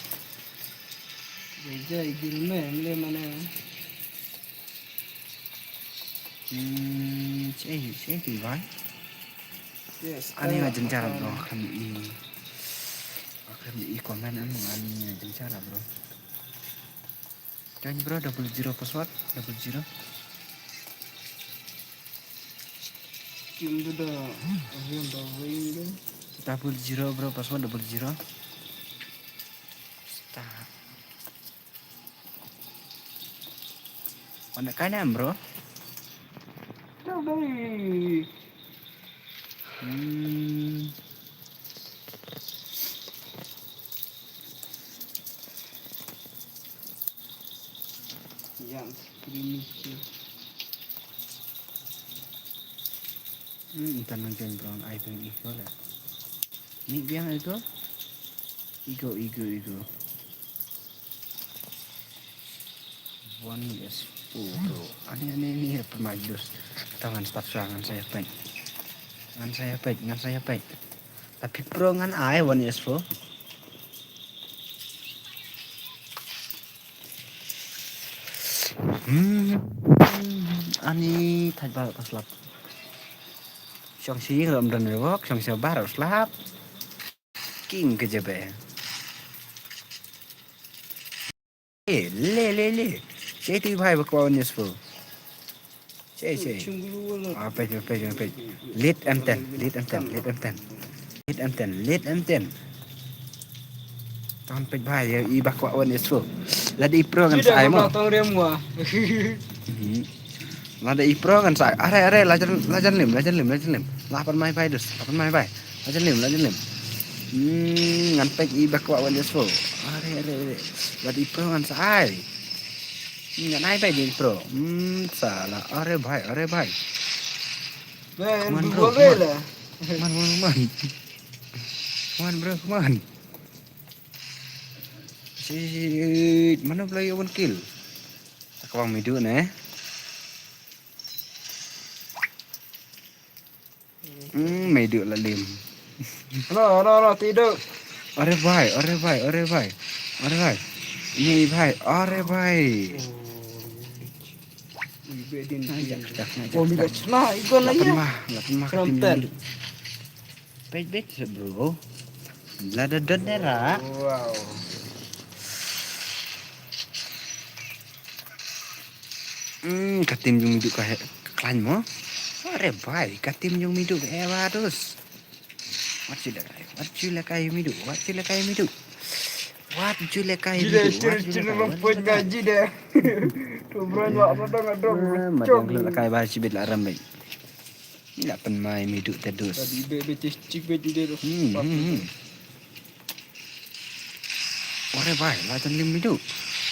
Jai jai gil me le mana. Hmm, che che ti bai. Yes. Ani nga jynjar bro kan i. Kan i comment em ani nga jynjar bro. Join bro, double zero password, double zero. Kim da da, avion da wing da. Double zero bro, password double zero. Star. Mana kainam bro? Jauh dari. Hmm. Hmm, tan nang jen brown ai peng iko la. Ni biang iko. Iko, iko, iko. One S four, bro. Ani, ani, ani, apa majus. Tangan start sa ngan saya pek. Ngan saya pek, ngan saya pek. Tapi pro ngan ai one S four. Hmm. Ani thaj bar pas lap. Shong shi ram dan wok, shong shi bar slap. King ke jebe. Eh, le, le, le. Che tu bhai bakwa one S four. Che, che. Ah, pej, pej, pej. Lit M ten, lit M ten, lit M ten. Lit M ten, lit M ten. Ton pej bhai, ya, i bakwa one S four. Lada i pro ngan sa ai mo. Tong riam wa. Mhm. Lada i pro ngan sa ai. Are, are, lajan, lajan lim, lajan lim, lajan lim. Lapan mai bhai dus, lapan mai bhai. Lajan lim, lajan lim. Hmm, ngan pej i bakwa one S four. Are, are, are. Lada i pro ngan sa ai. Ngan ai bhai di pro. Hmm, sala. Are bhai, are bhai. Man bro, man. Man, man, man. Man bro, man. Shit, mano play one kill. Takawang midu ne. Hmm, midu la lim. Hello, hello, hello, tidu. Are bhai, are bhai, are bhai. Are bhai. Ni bhai, are bhai. Ngajak, ngajak, ngajak. Oh, ngajak. Lapan mah, lapan mah. Pej, pej, bro. Lada don ne ra. Wow. Hmm, ka tim jong midu ka he, ka klan mo. Are bhai, ka tim jong midu ka he barus. Wat ju lekai, wat ju lekai midu, wat ju lekai midu. Wat ju lekai midu, wat ju lekai, wat ju lekai. Jide, jide. Tu bro, nyak, nyak, nyak, nyak. Ah, mat yang lekai bhai, sibit la ram bhai. Lapan mai midu tedus. Tadi be, be, cik, cik, be, jide tu. Hmm, hmm, hmm. Ore bhai, lajan lim midu.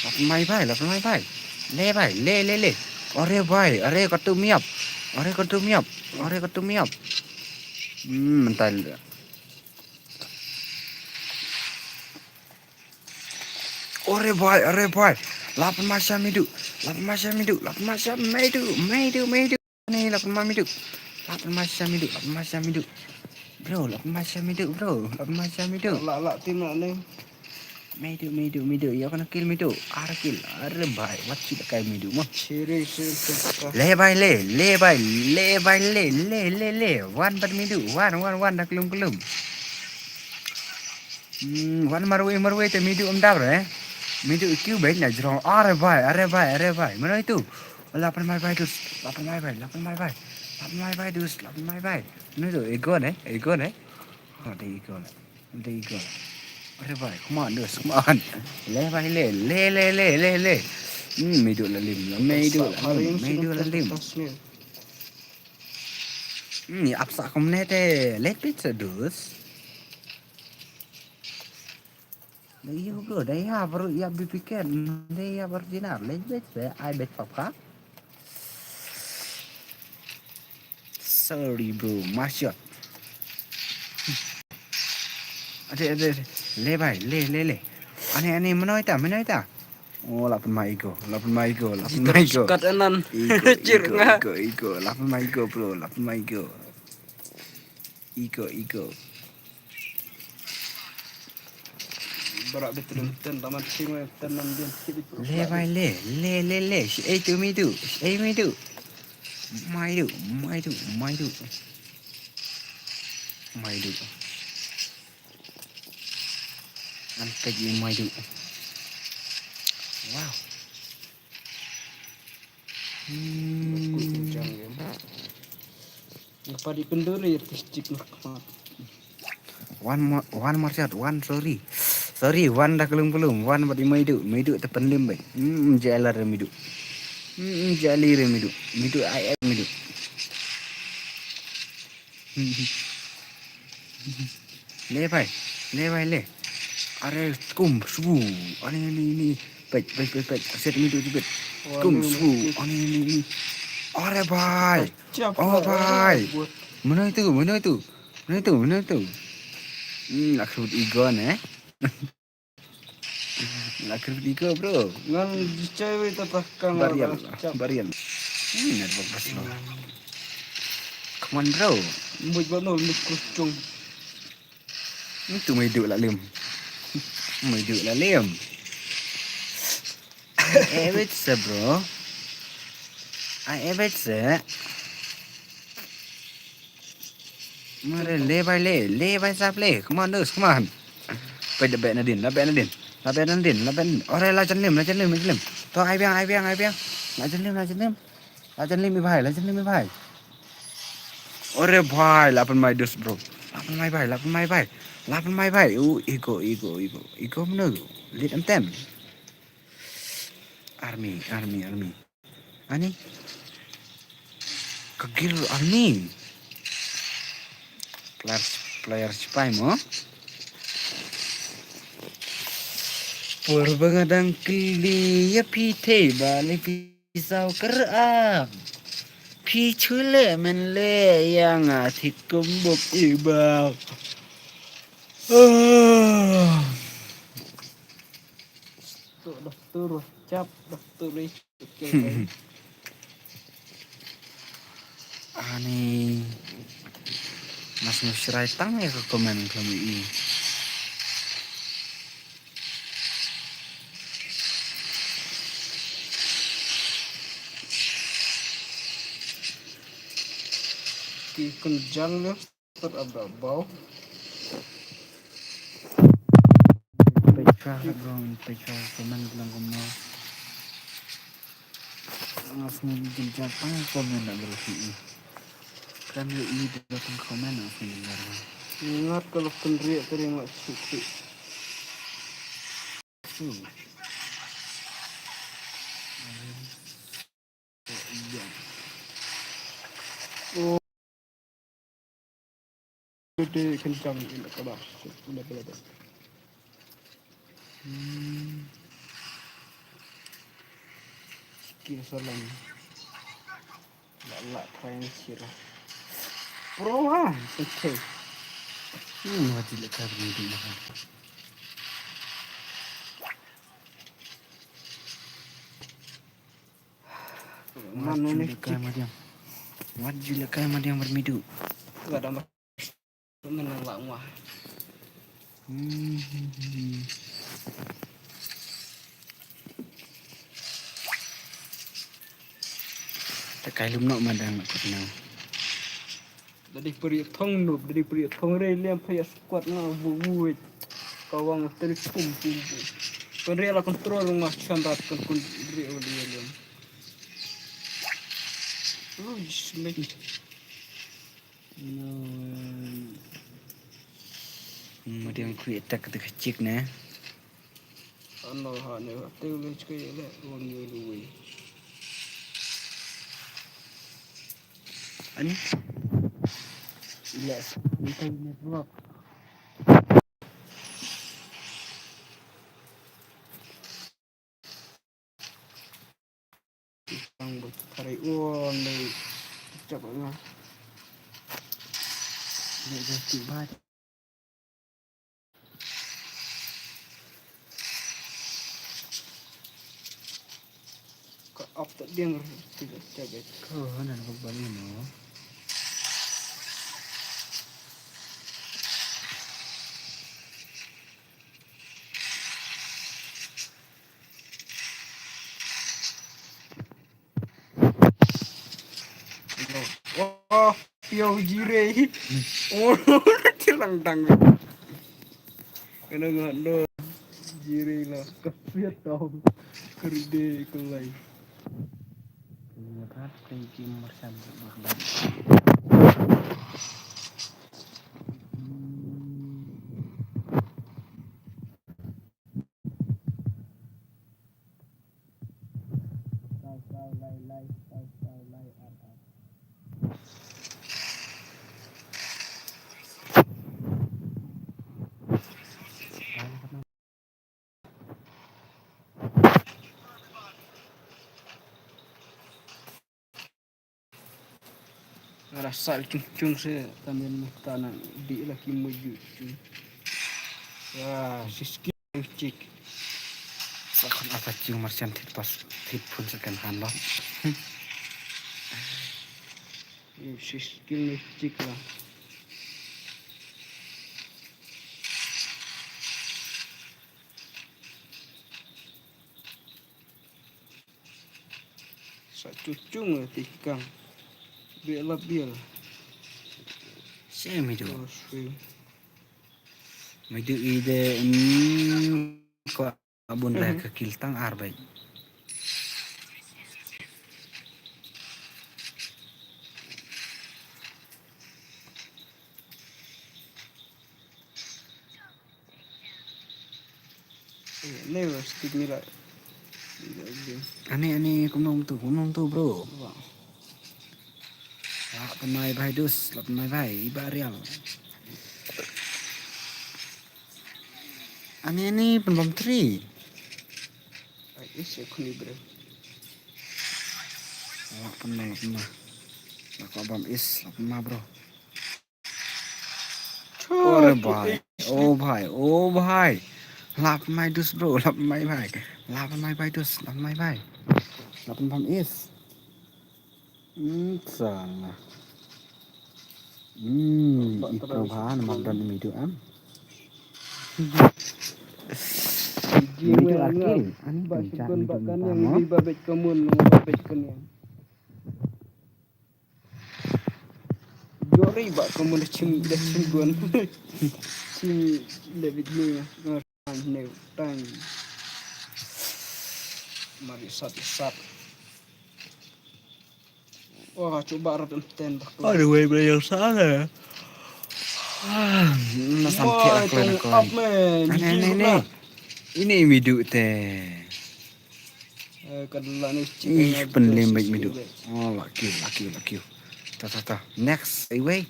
Lapan mai bhai, lapan mai bhai. Le bhai, le, le, le. Ore bhai, are katu miap. Are katu miap. Are katu miap. Hmm, mental. Ore bhai, ore bhai. Lapan mai sha midu. Lapan mai sha midu. Lapan mai sha midu. Midu, midu. Ni lapan mai midu. Lapan mai sha midu, lapan mai sha midu. Bro, lapan mai sha midu, bro. Lapan mai sha midu. La, la, tim la ni. Midu, midu, midu. Ïa kane kill midu. Ar kill. Are bhai, wat shu lekai midu mo. Chiri, chiri, chiri. Le bhai le, le bhai, le bhai le, le, le, le. Wan bad midu, wan, wan, wan da klum klum. Hmm, wan marwei, marwei te midu um dab re. Midu kyu bhai na jrong. Are bhai, are bhai, are bhai. Mano itu? Lapan mai bhai dus, lapan mai bhai, lapan mai bhai. Lapan mai bhai dus, lapan mai bhai. Mano itu? Ego ne, ego ne. Oh, de ego ne. De ego ne. Are bhai, come on dus, come on. Le bhai le, le, le, le, le, le. Hmm, midu la lim, midu la lim, midu la lim. Hmm, ïa ap sa kumne te, let pizza dus. Dei ïa bro, dei ïa bro, ïa B P K, dei ïa original, leh bet be, ai bet pap ka. Sorry bro, marshot. Ade, ade, ade. Le bhai, le, le, le. Ane, ane, mano ita, mano ita. Oh, lapan mai ego, lapan mai ego, lapan mai ego. Kat anan. Ego, ego, ego, ego, lapan mai ego bro, lapan mai ego. Ego, ego. Barak betul ten taman sing ten nan dia sikit itu. Le bhai le, le, le, le. Shi ei tu midu, shi ei midu. Maidu, maidu, maidu. Maidu. An kaji maidu. Wow. Hmm. Ngapa di kenduri ya, tis cik nak. One more, one more shot, one, sorry. Sorry, one da kelum kelum, one bad i maidu, maidu te penlim bai. Hmm, jala re maidu. Hmm, jali re maidu. Maidu ai ai maidu. Le bhai, le bhai le. Are kum su. Ani ani ani. Peit, peit, peit, peit. Set mi tu, tu, peit. Kum su. Ani, ni, ni. Are bhai. Oh bhai. Mano itu, mano itu? Mano itu, mano itu? Hmm, la khrut ego ne. La khrut ego, bro. Ngan jichai wei ta ta kang. Barial, barial. Hmm, network bas lo. Come on, bro. Muj ba no, muj kruchung. Itu mai duk la lem. Mai duk la lem. Ai ebet se, bro. Ai ebet se. Mare le bai le, le bai sap le. Come on, dus, come on. Peit da beh nadin, la beh nadin. La beh nadin, la beh nadin. Ore la jan lem, la jan lem, la jan lem. To ai biang, ai biang, ai biang. La jan lem, la jan lem. La jan lem i bhai, la jan lem i bhai. Ore bhai, la pynmai dus bro. La pynmai bhai, la pynmai bhai. La pynmai bhai. U ego, ego, ego. Ego mano. Lit em tem. Army, army, army. Ani? Ka gil army. Player, player sipai mo. Por ba nga dang kylli ïa phi te ba le phi saw kyrap. Phi chule men le ïa nga thik kum bok i ba. Ah. Tu doktor, cap doktor. Ani, mas nusrai tang ïa ka komen kami i. Ki kynjang ne. Peit ka bro, peit ka komen bilang kumno. Nga sngew jynjar tang komen na bro hi. Kan ri i da tang komen na sngew jynjar. Ngat ka lok kynriah tari mat suk suk. Te kynjang ina kaba ina kaba. Hmm. Sikir salam. La la train sira. Pro ha. Okay. Hmm, wajib le kar ni di. Mano ni kai madiang. Wat ju la kai madiang bermidu. Gak ada mas. Menang lah wah. Hmm. Ta kai lum nok madiang nak kutna. Dari peri thong nup, dari peri thong re liam payas kuat nga bu bu. Kawang teri pum pum pum. Kon re la kontrol rumah chambat kon kon re oli liam. Oh, just make it. No. Hmm, madiang create attack ka chik ne. Ano ha ne ha te le chike le on the way. Ani. Yes. Ini kan network. Ang bot kari un dei chap nga. Dei dei ti bai. Ka ap ta diang ti chap bai. Ko nan ko bali no. Oh, pio jire. Oh, tilang dang. Kena ngano jire la. Ka pia tau. Keride kelai. Ngat kai ki marsam. Rasa chung chung se tamen ta na di la ki mo ju chung. Ya, siski chik. Sa khan ata chung marchan thit pas thit phun second hand lo. Siski chik la. Sa chuchung tikang. Bela biel. Se midu. Midu ide, mm, ko abun reh ka kil tang ar bai. Ani, ani, kumno tu, kumno tu, bro. Lap mai bai dus, lap mai bai, iba real. Ani, ani, pun bom tri. Ai, is ya kuni, bro. Lap mai, lap mai. Lap bom is, lap mai, bro. Ore bhai, oh bhai, oh bhai. Lap mai dus bro, lap mai bhai. Lap mai bhai dus, lap mai bhai. Lap mai bhai is. Hmm, salah. Hmm, i Prabha namar don midu am. Midu akil, ani pencak midu minta mo. Jori ba ka mun da chim, da chim gon. Chim David ni. Ngar ne tang. Mari sat sat. Wah, cuba rot enten bah. Aduh, wei bela yang sana. Ah, na sampai lah kalian kau. Ane, ane, ane. Ini midu te. Ih, pynlem bad midu. Oh, laki, laki, laki. Ta, ta, ta. Next, iwei.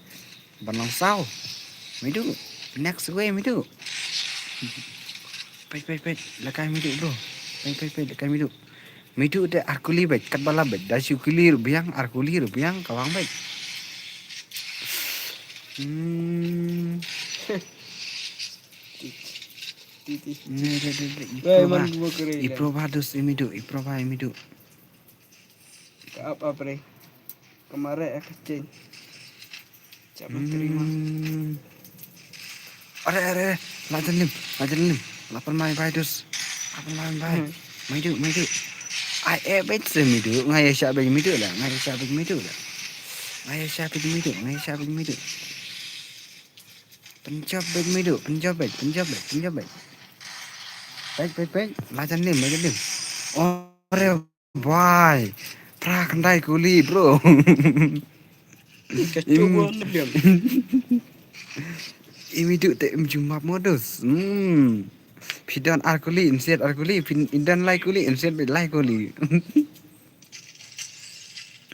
Ban long saw. Midu. Next, iwei, midu. Peit, peit, peit. Lakai midu, bro. Peit, peit, peit. Lakai midu. Midu te ar kuli bad. Kat bala bad. Da shu kuli rubiang, ar kuli rubiang, kawang bad. Hmm. Ni, ni, ni, ni, i Prova. I Prova dus i midu, i Prova i midu. Ka ap ap re. Kamare ka chen. Chapa terima. Are, are, are. Lajan lim, lajan lim. Lapan mai bai dus. Lapan mai bai. Midu, midu. Ai, eh, bet se midu. Ngai sha bet midu la. Ngai sha bet midu la. Ngai sha bet midu. Ngai sha bet midu. Pynjop bad midu, pynjop bad, pynjop bad, pynjop bad. Bad, bad, bad. Lajan lim, lajan lim. Ore bai. Pra kandai kuli, bro. Im- Imidu te im jumap modus. Hmm. Pidon ar kuli, insiat ar kuli, pidon lai kuli, insiat bad lai kuli.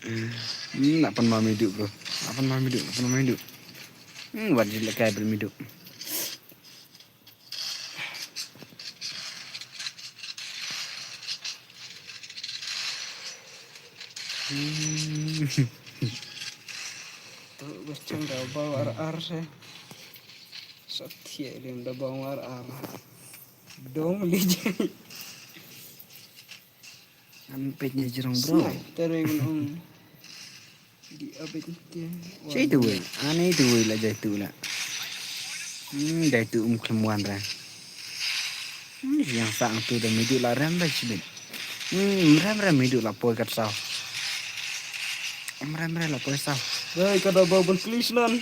Hmm, lapan ma midu, bro. Lapan ma midu, lapan ma midu. Hmm, wat jilak kai bad midu. Hmm. Tu bachang da ba ar ar se. Satya lim da ba ar ar. Dong li je. An peit ne jrong bro. Sniper e gun ong. Di abet ke. Chei tu wei. Ani tu wei la jai tu la. Hmm, jai tu um khlem wan ra. Hmm, yang sa ang tu da midu la rem ba chibit. Hmm, rem rem midu la poi kat saw. Em rem rem la poi saw. Dai ka da ba ban klis nan.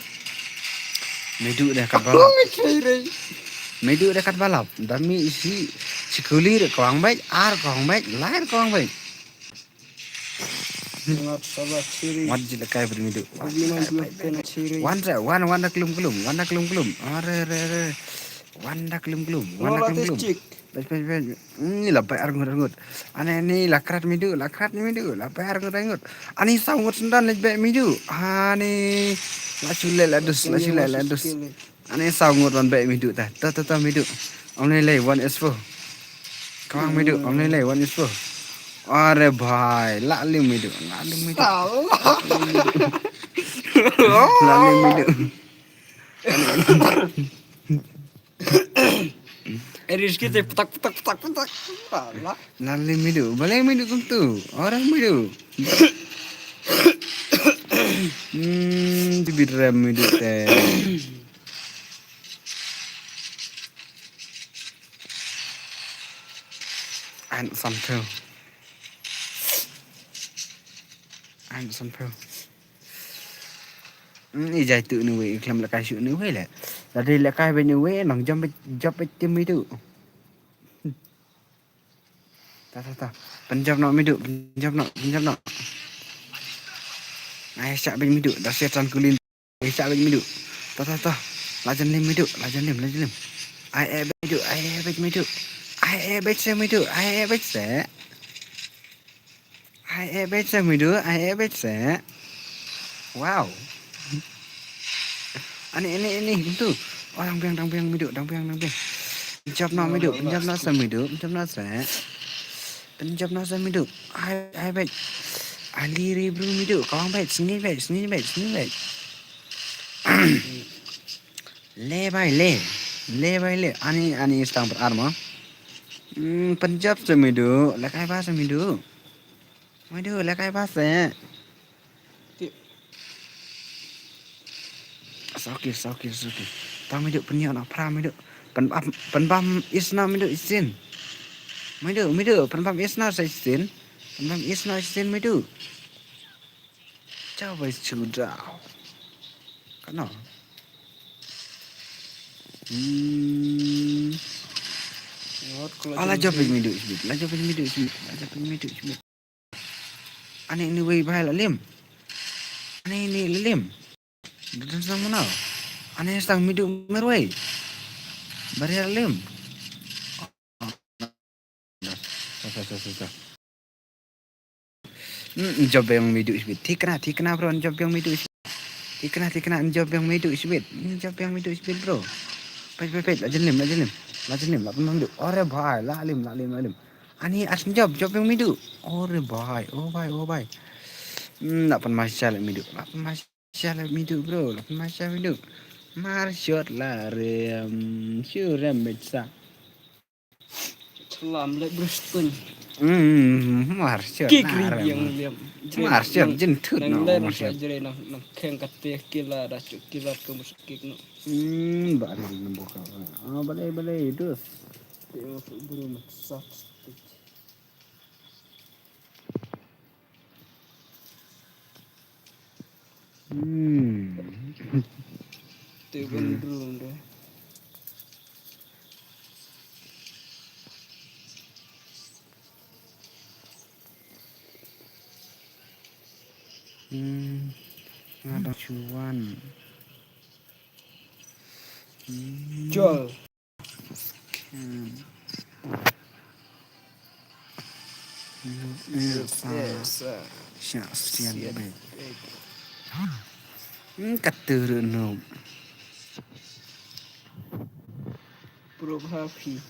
Midu deh kat balap. Ong chei re. Midu deh kat balap. Da mi isi sikuli re kawang bait, ar kawang bait, lai re kawang bait. Ngat sabar chiri. Wat jilak kai bad midu. Wat, wat, wat. Wan re, wan, wan da klum klum, wan da klum klum. Are, are, are. Wan da klum klum, wan da klum klum. Bait, bait, bait. Ni la bai arngut arngut. Ane ni la krat midu, la krat midu, la bai arngut arngut. Ani saw ngut sendan lej bai midu. Ani la chule la dus, la chule la dus. Ani saw ngut wan bai midu ta. Ta ta ta midu. Om lei lei one is four. Kawang midu, om lei lei one is four. Are bhai, la lim midu, la lim midu. Saw. Lale midu. Eri ski te petak, petak, petak, petak. Lale midu. Balei midu kumtu? Orang midu. Hmm, tibit rem midu te. An san phew. An san phew. Hmm, i jai tu ni wei, khlem lehkai shuh ni wei le. Lada lehkai beit ni wei, nang jump beit, jump beit tim midu. Ta, ta, ta. Pynjop noh midu, pynjop noh, pynjop noh. Ai, shah beit midu, da se tran kulin. Ai, shah beit midu. Ta, ta, ta. Lajan lim midu, lajan lim, lajan lim. Ai, eh, beit midu, ai, eh, beit midu. Ai, eh, beit se midu, ai, eh, beit se. Ai, eh, beit se midu, ai, eh, beit se. Wow. Ani, ani, ani, tu. Oh, dang biang, dang biang midu, dang biang, dang biang. Pynjop noh midu, pynjop noh se midu, pynjop noh se. Pynjop noh se midu. Ai, ai, beit. Ali ri bru midu, kawang beit, sngi beit, sngi beit, sngi beit. Le bai le. Le bai le. Ani, ani stang per arma. Hmm, pynjop se midu, lehkai ba se midu. Midu, lehkai ba se. Ti- Saw kill, saw kill, saw kill. Tang midu, pynïoh noh phra midu. Pyn-, pynbam isna midu isin. Midu, midu, pynbam isna sa isin. Pynbam isna isin midu. Chau bai suda. Kano? Hmm. Ala jop midu isbit. La jop midu isbit. La jop midu isbit. Ani ni wei bai la lim. Ani ni la lim. Dudun sang mana? Ani sang midu merwei. Barrier lim. Sa, sa, sa, sa, sa. Hmm, jop yang midu isbit. Thikna, thikna bro, jop yang midu isbit. Thikna, thikna, jop yang midu isbit. Jop yang midu isbit bro. Peit, peit, peit, lajan lim, lajan lim. Lajan lim, lapan midu. Ore bhai, la lim, la lim, la lim. Ani as jop, jop yang midu. Ore bhai, oh bhai, oh bhai. Hmm, lapan masya la midu. Lapan masya la midu bro, lapan masya midu. Mar shot la rem, shu rem betsa. Salam le brustun. Hmm, mar shot. Kik ri yang liam. Mar shot, jin thut nang no, le mar nang shot. Jere nang, nang keng kate kila da chuk kila ke mus kik no. Hmm, ba ri nang boka. Ah, balai, balai, dus. Te bro mat sat. Hmm. Te ban drone de. Hmm. Ada cuan. Hmm. Jol. Scan. Sa. Sa. Sha sian beit. Hmm, ka tu ruh noob. Pro happy.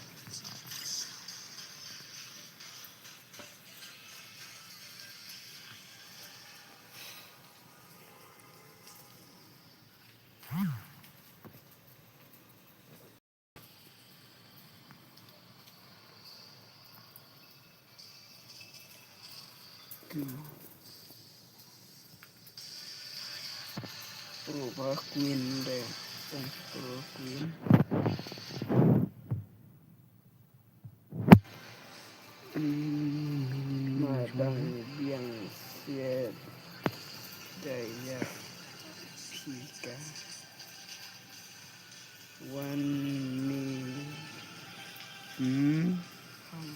Pro ba queen de. Pro queen. Madang biang siat daya pika. Wan ni. Hmm. Ham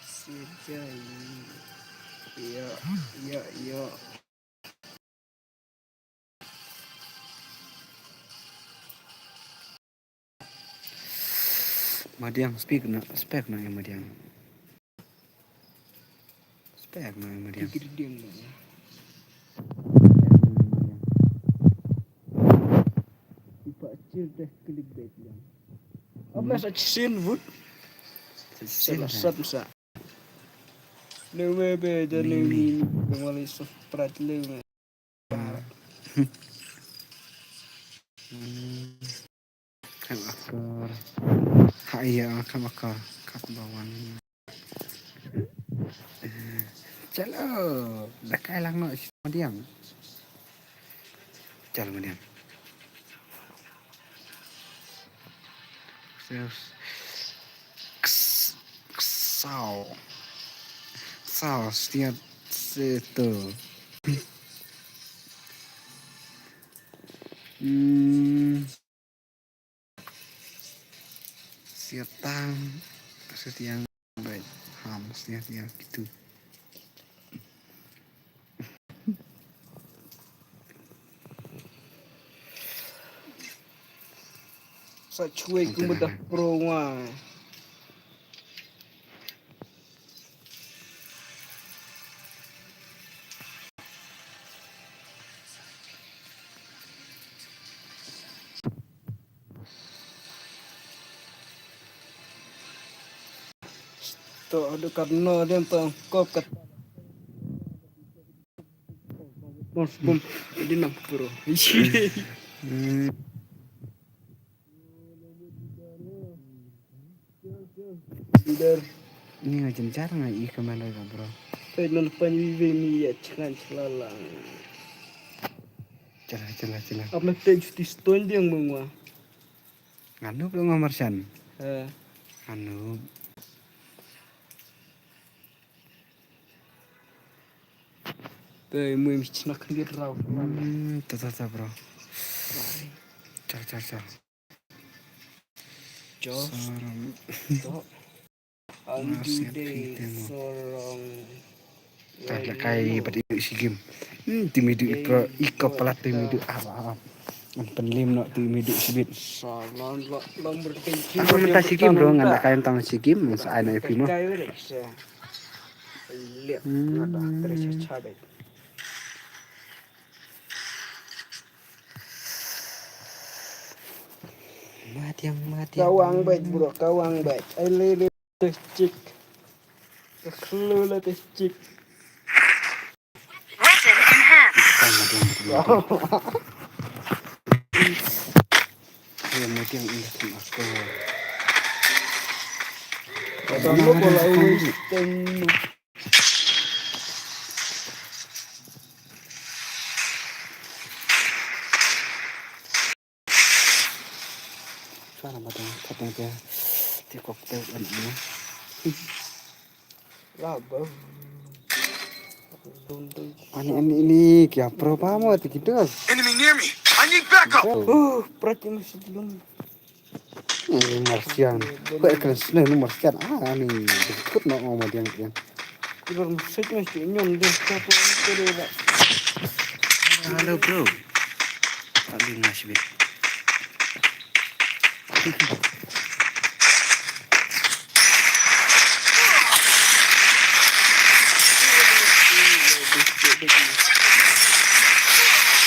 sejai. Ya, ya, ya. Madiang, speak na, spek na ïa Madiang. Spek na ïa Madiang. Kikir diang na. Ipa cir deh clickbait yang. Apa sa chin wood? Salah sat sa. Leu me be ja leu ni. Kembali subscribe leu me. Hmm. Kam akor. Ha ïa, kam akor. Kat ba wan. Chalo. Da kai lang noh shi madiang. Chalo madiang. Ks-, ksau. Ksau, stiat seto. Hmm. Siatang, siatang, baik. Ham, siatang, gitu. Sa chuai kumba da pro nga. To, adu karno dem to kop kat. Mos bum, di nang pro. Hmm. Leader. Ni nga jynjar nga i commander ka, bro. Peit non pan wi wi mi ya chngan chlalang. Chala, chala, chala. Ap me peit juti stone diang mengwa. Nganu bro nga marsan. Eh. Nganu. Te mui mi chna khndit rau. Hmm, ta, ta, ta, bro. Chal, chal, chal. Jos. Saram. To. Anju de sorong. Ta la kai bat i si game. Hmm, tim idu i pro i ko pala tim idu. Ah, ah, ah. An penlim no tim idu sibit. Salam lo lo merken. Aku minta si game bro, ngan da kai tang si game, sa ai na pi mo. Lihat, nada, terus cabai. Matiang, matiang. Kawang bait, bro, kawang bait. Ai le le teh chik. Ka khlu la teh chik. Weapon in hand. Matiang, matiang, matiang. Ada lo ko la wis ten. Suara batang katang ke ti koktel kan ini. Raba. Dun, dun. Ani, ani, ini kya pro pamo ti kita. Enemy near me. I need backup. Oh, prati masih belum. Ni Martian. Ko ek kena snow ni Martian. Ah, ni. Kut nak ngomong dia, dia. Ibar message mesti nyon dia. Siapa ni dia, dia? Hello, bro. Tak dengar sih.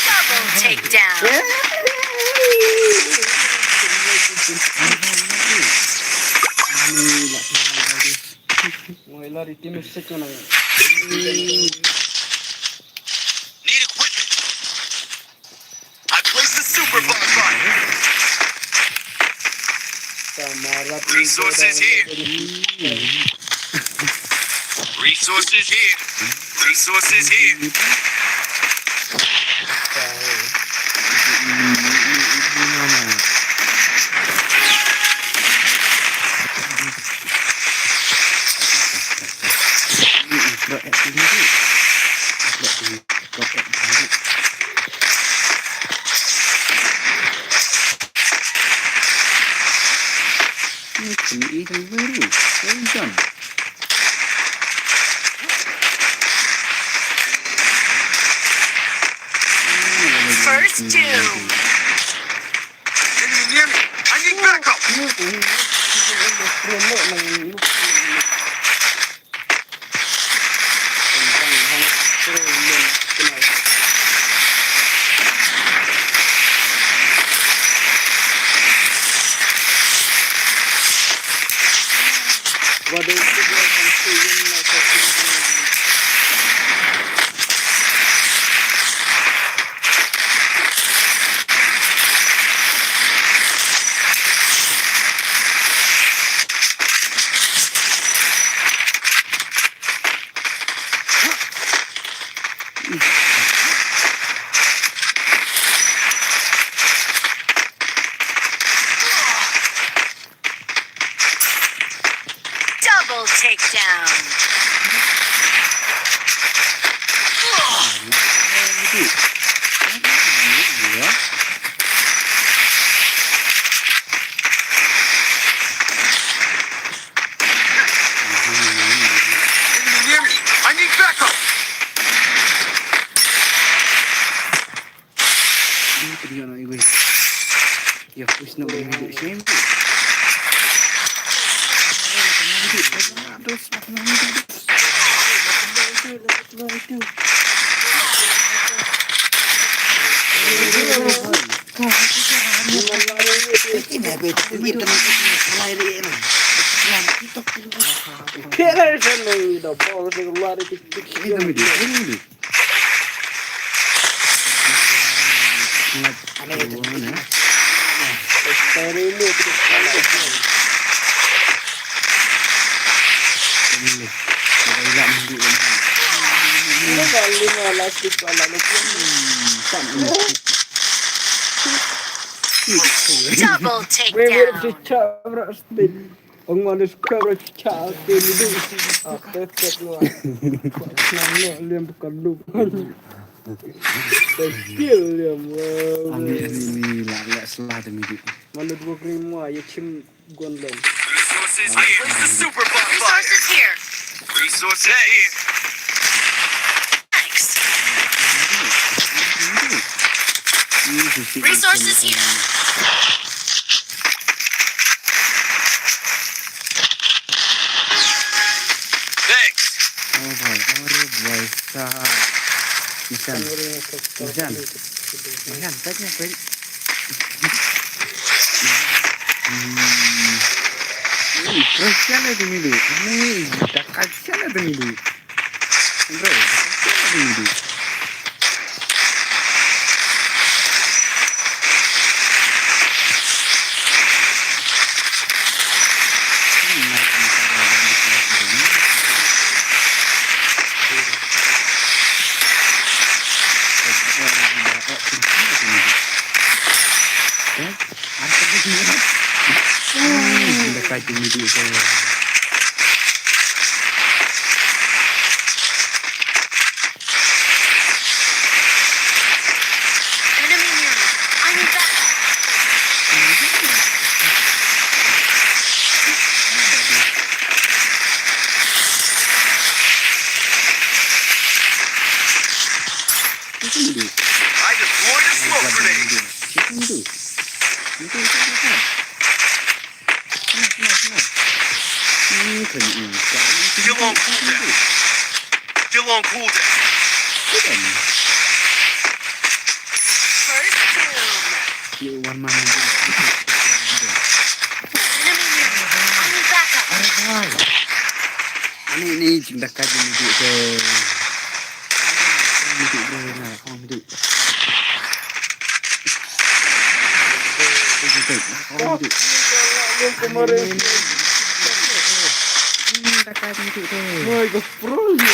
Double takedown. Need equipment. I placed the super bonfire. Resources here. Resources here. Resources here. First two. Enemy near me. I need backup. Double takedown. Enemy near me. I need backup. Dia pergi anak ibu. Ya, wis nak bagi hidup sini. Terus, terus. Double takedown. Ong manu skara cha te ni du. Ah, te te lu. Nang no liam bukan lu. Te kill liam. Ani ani ni la la sla te mi du. Manu dua green mo ya chim gon lom. Resources here. Where's the super bug? Resources here. Resources here. Thanks. Resources here. Thanks. Oh bhai, oh bhai sahab. Makan. Makan. Makan, tak apa. Hmm. Ini terus jalan dulu. Ini dekat jalan dulu. Bro, dekat jalan dulu. Enemy near me. I need backup. I deployed a smoke grenade. Still on cooldown. Still on cooldown. First kill. Enemy near me. I need backup. Ani ni jing dah kaji ni tu. Ni tu bro na, kau ni tu. Ni tu, kau ni tu. Kemarin. Ni dah kaji ni tu. Woi, kau pro ni.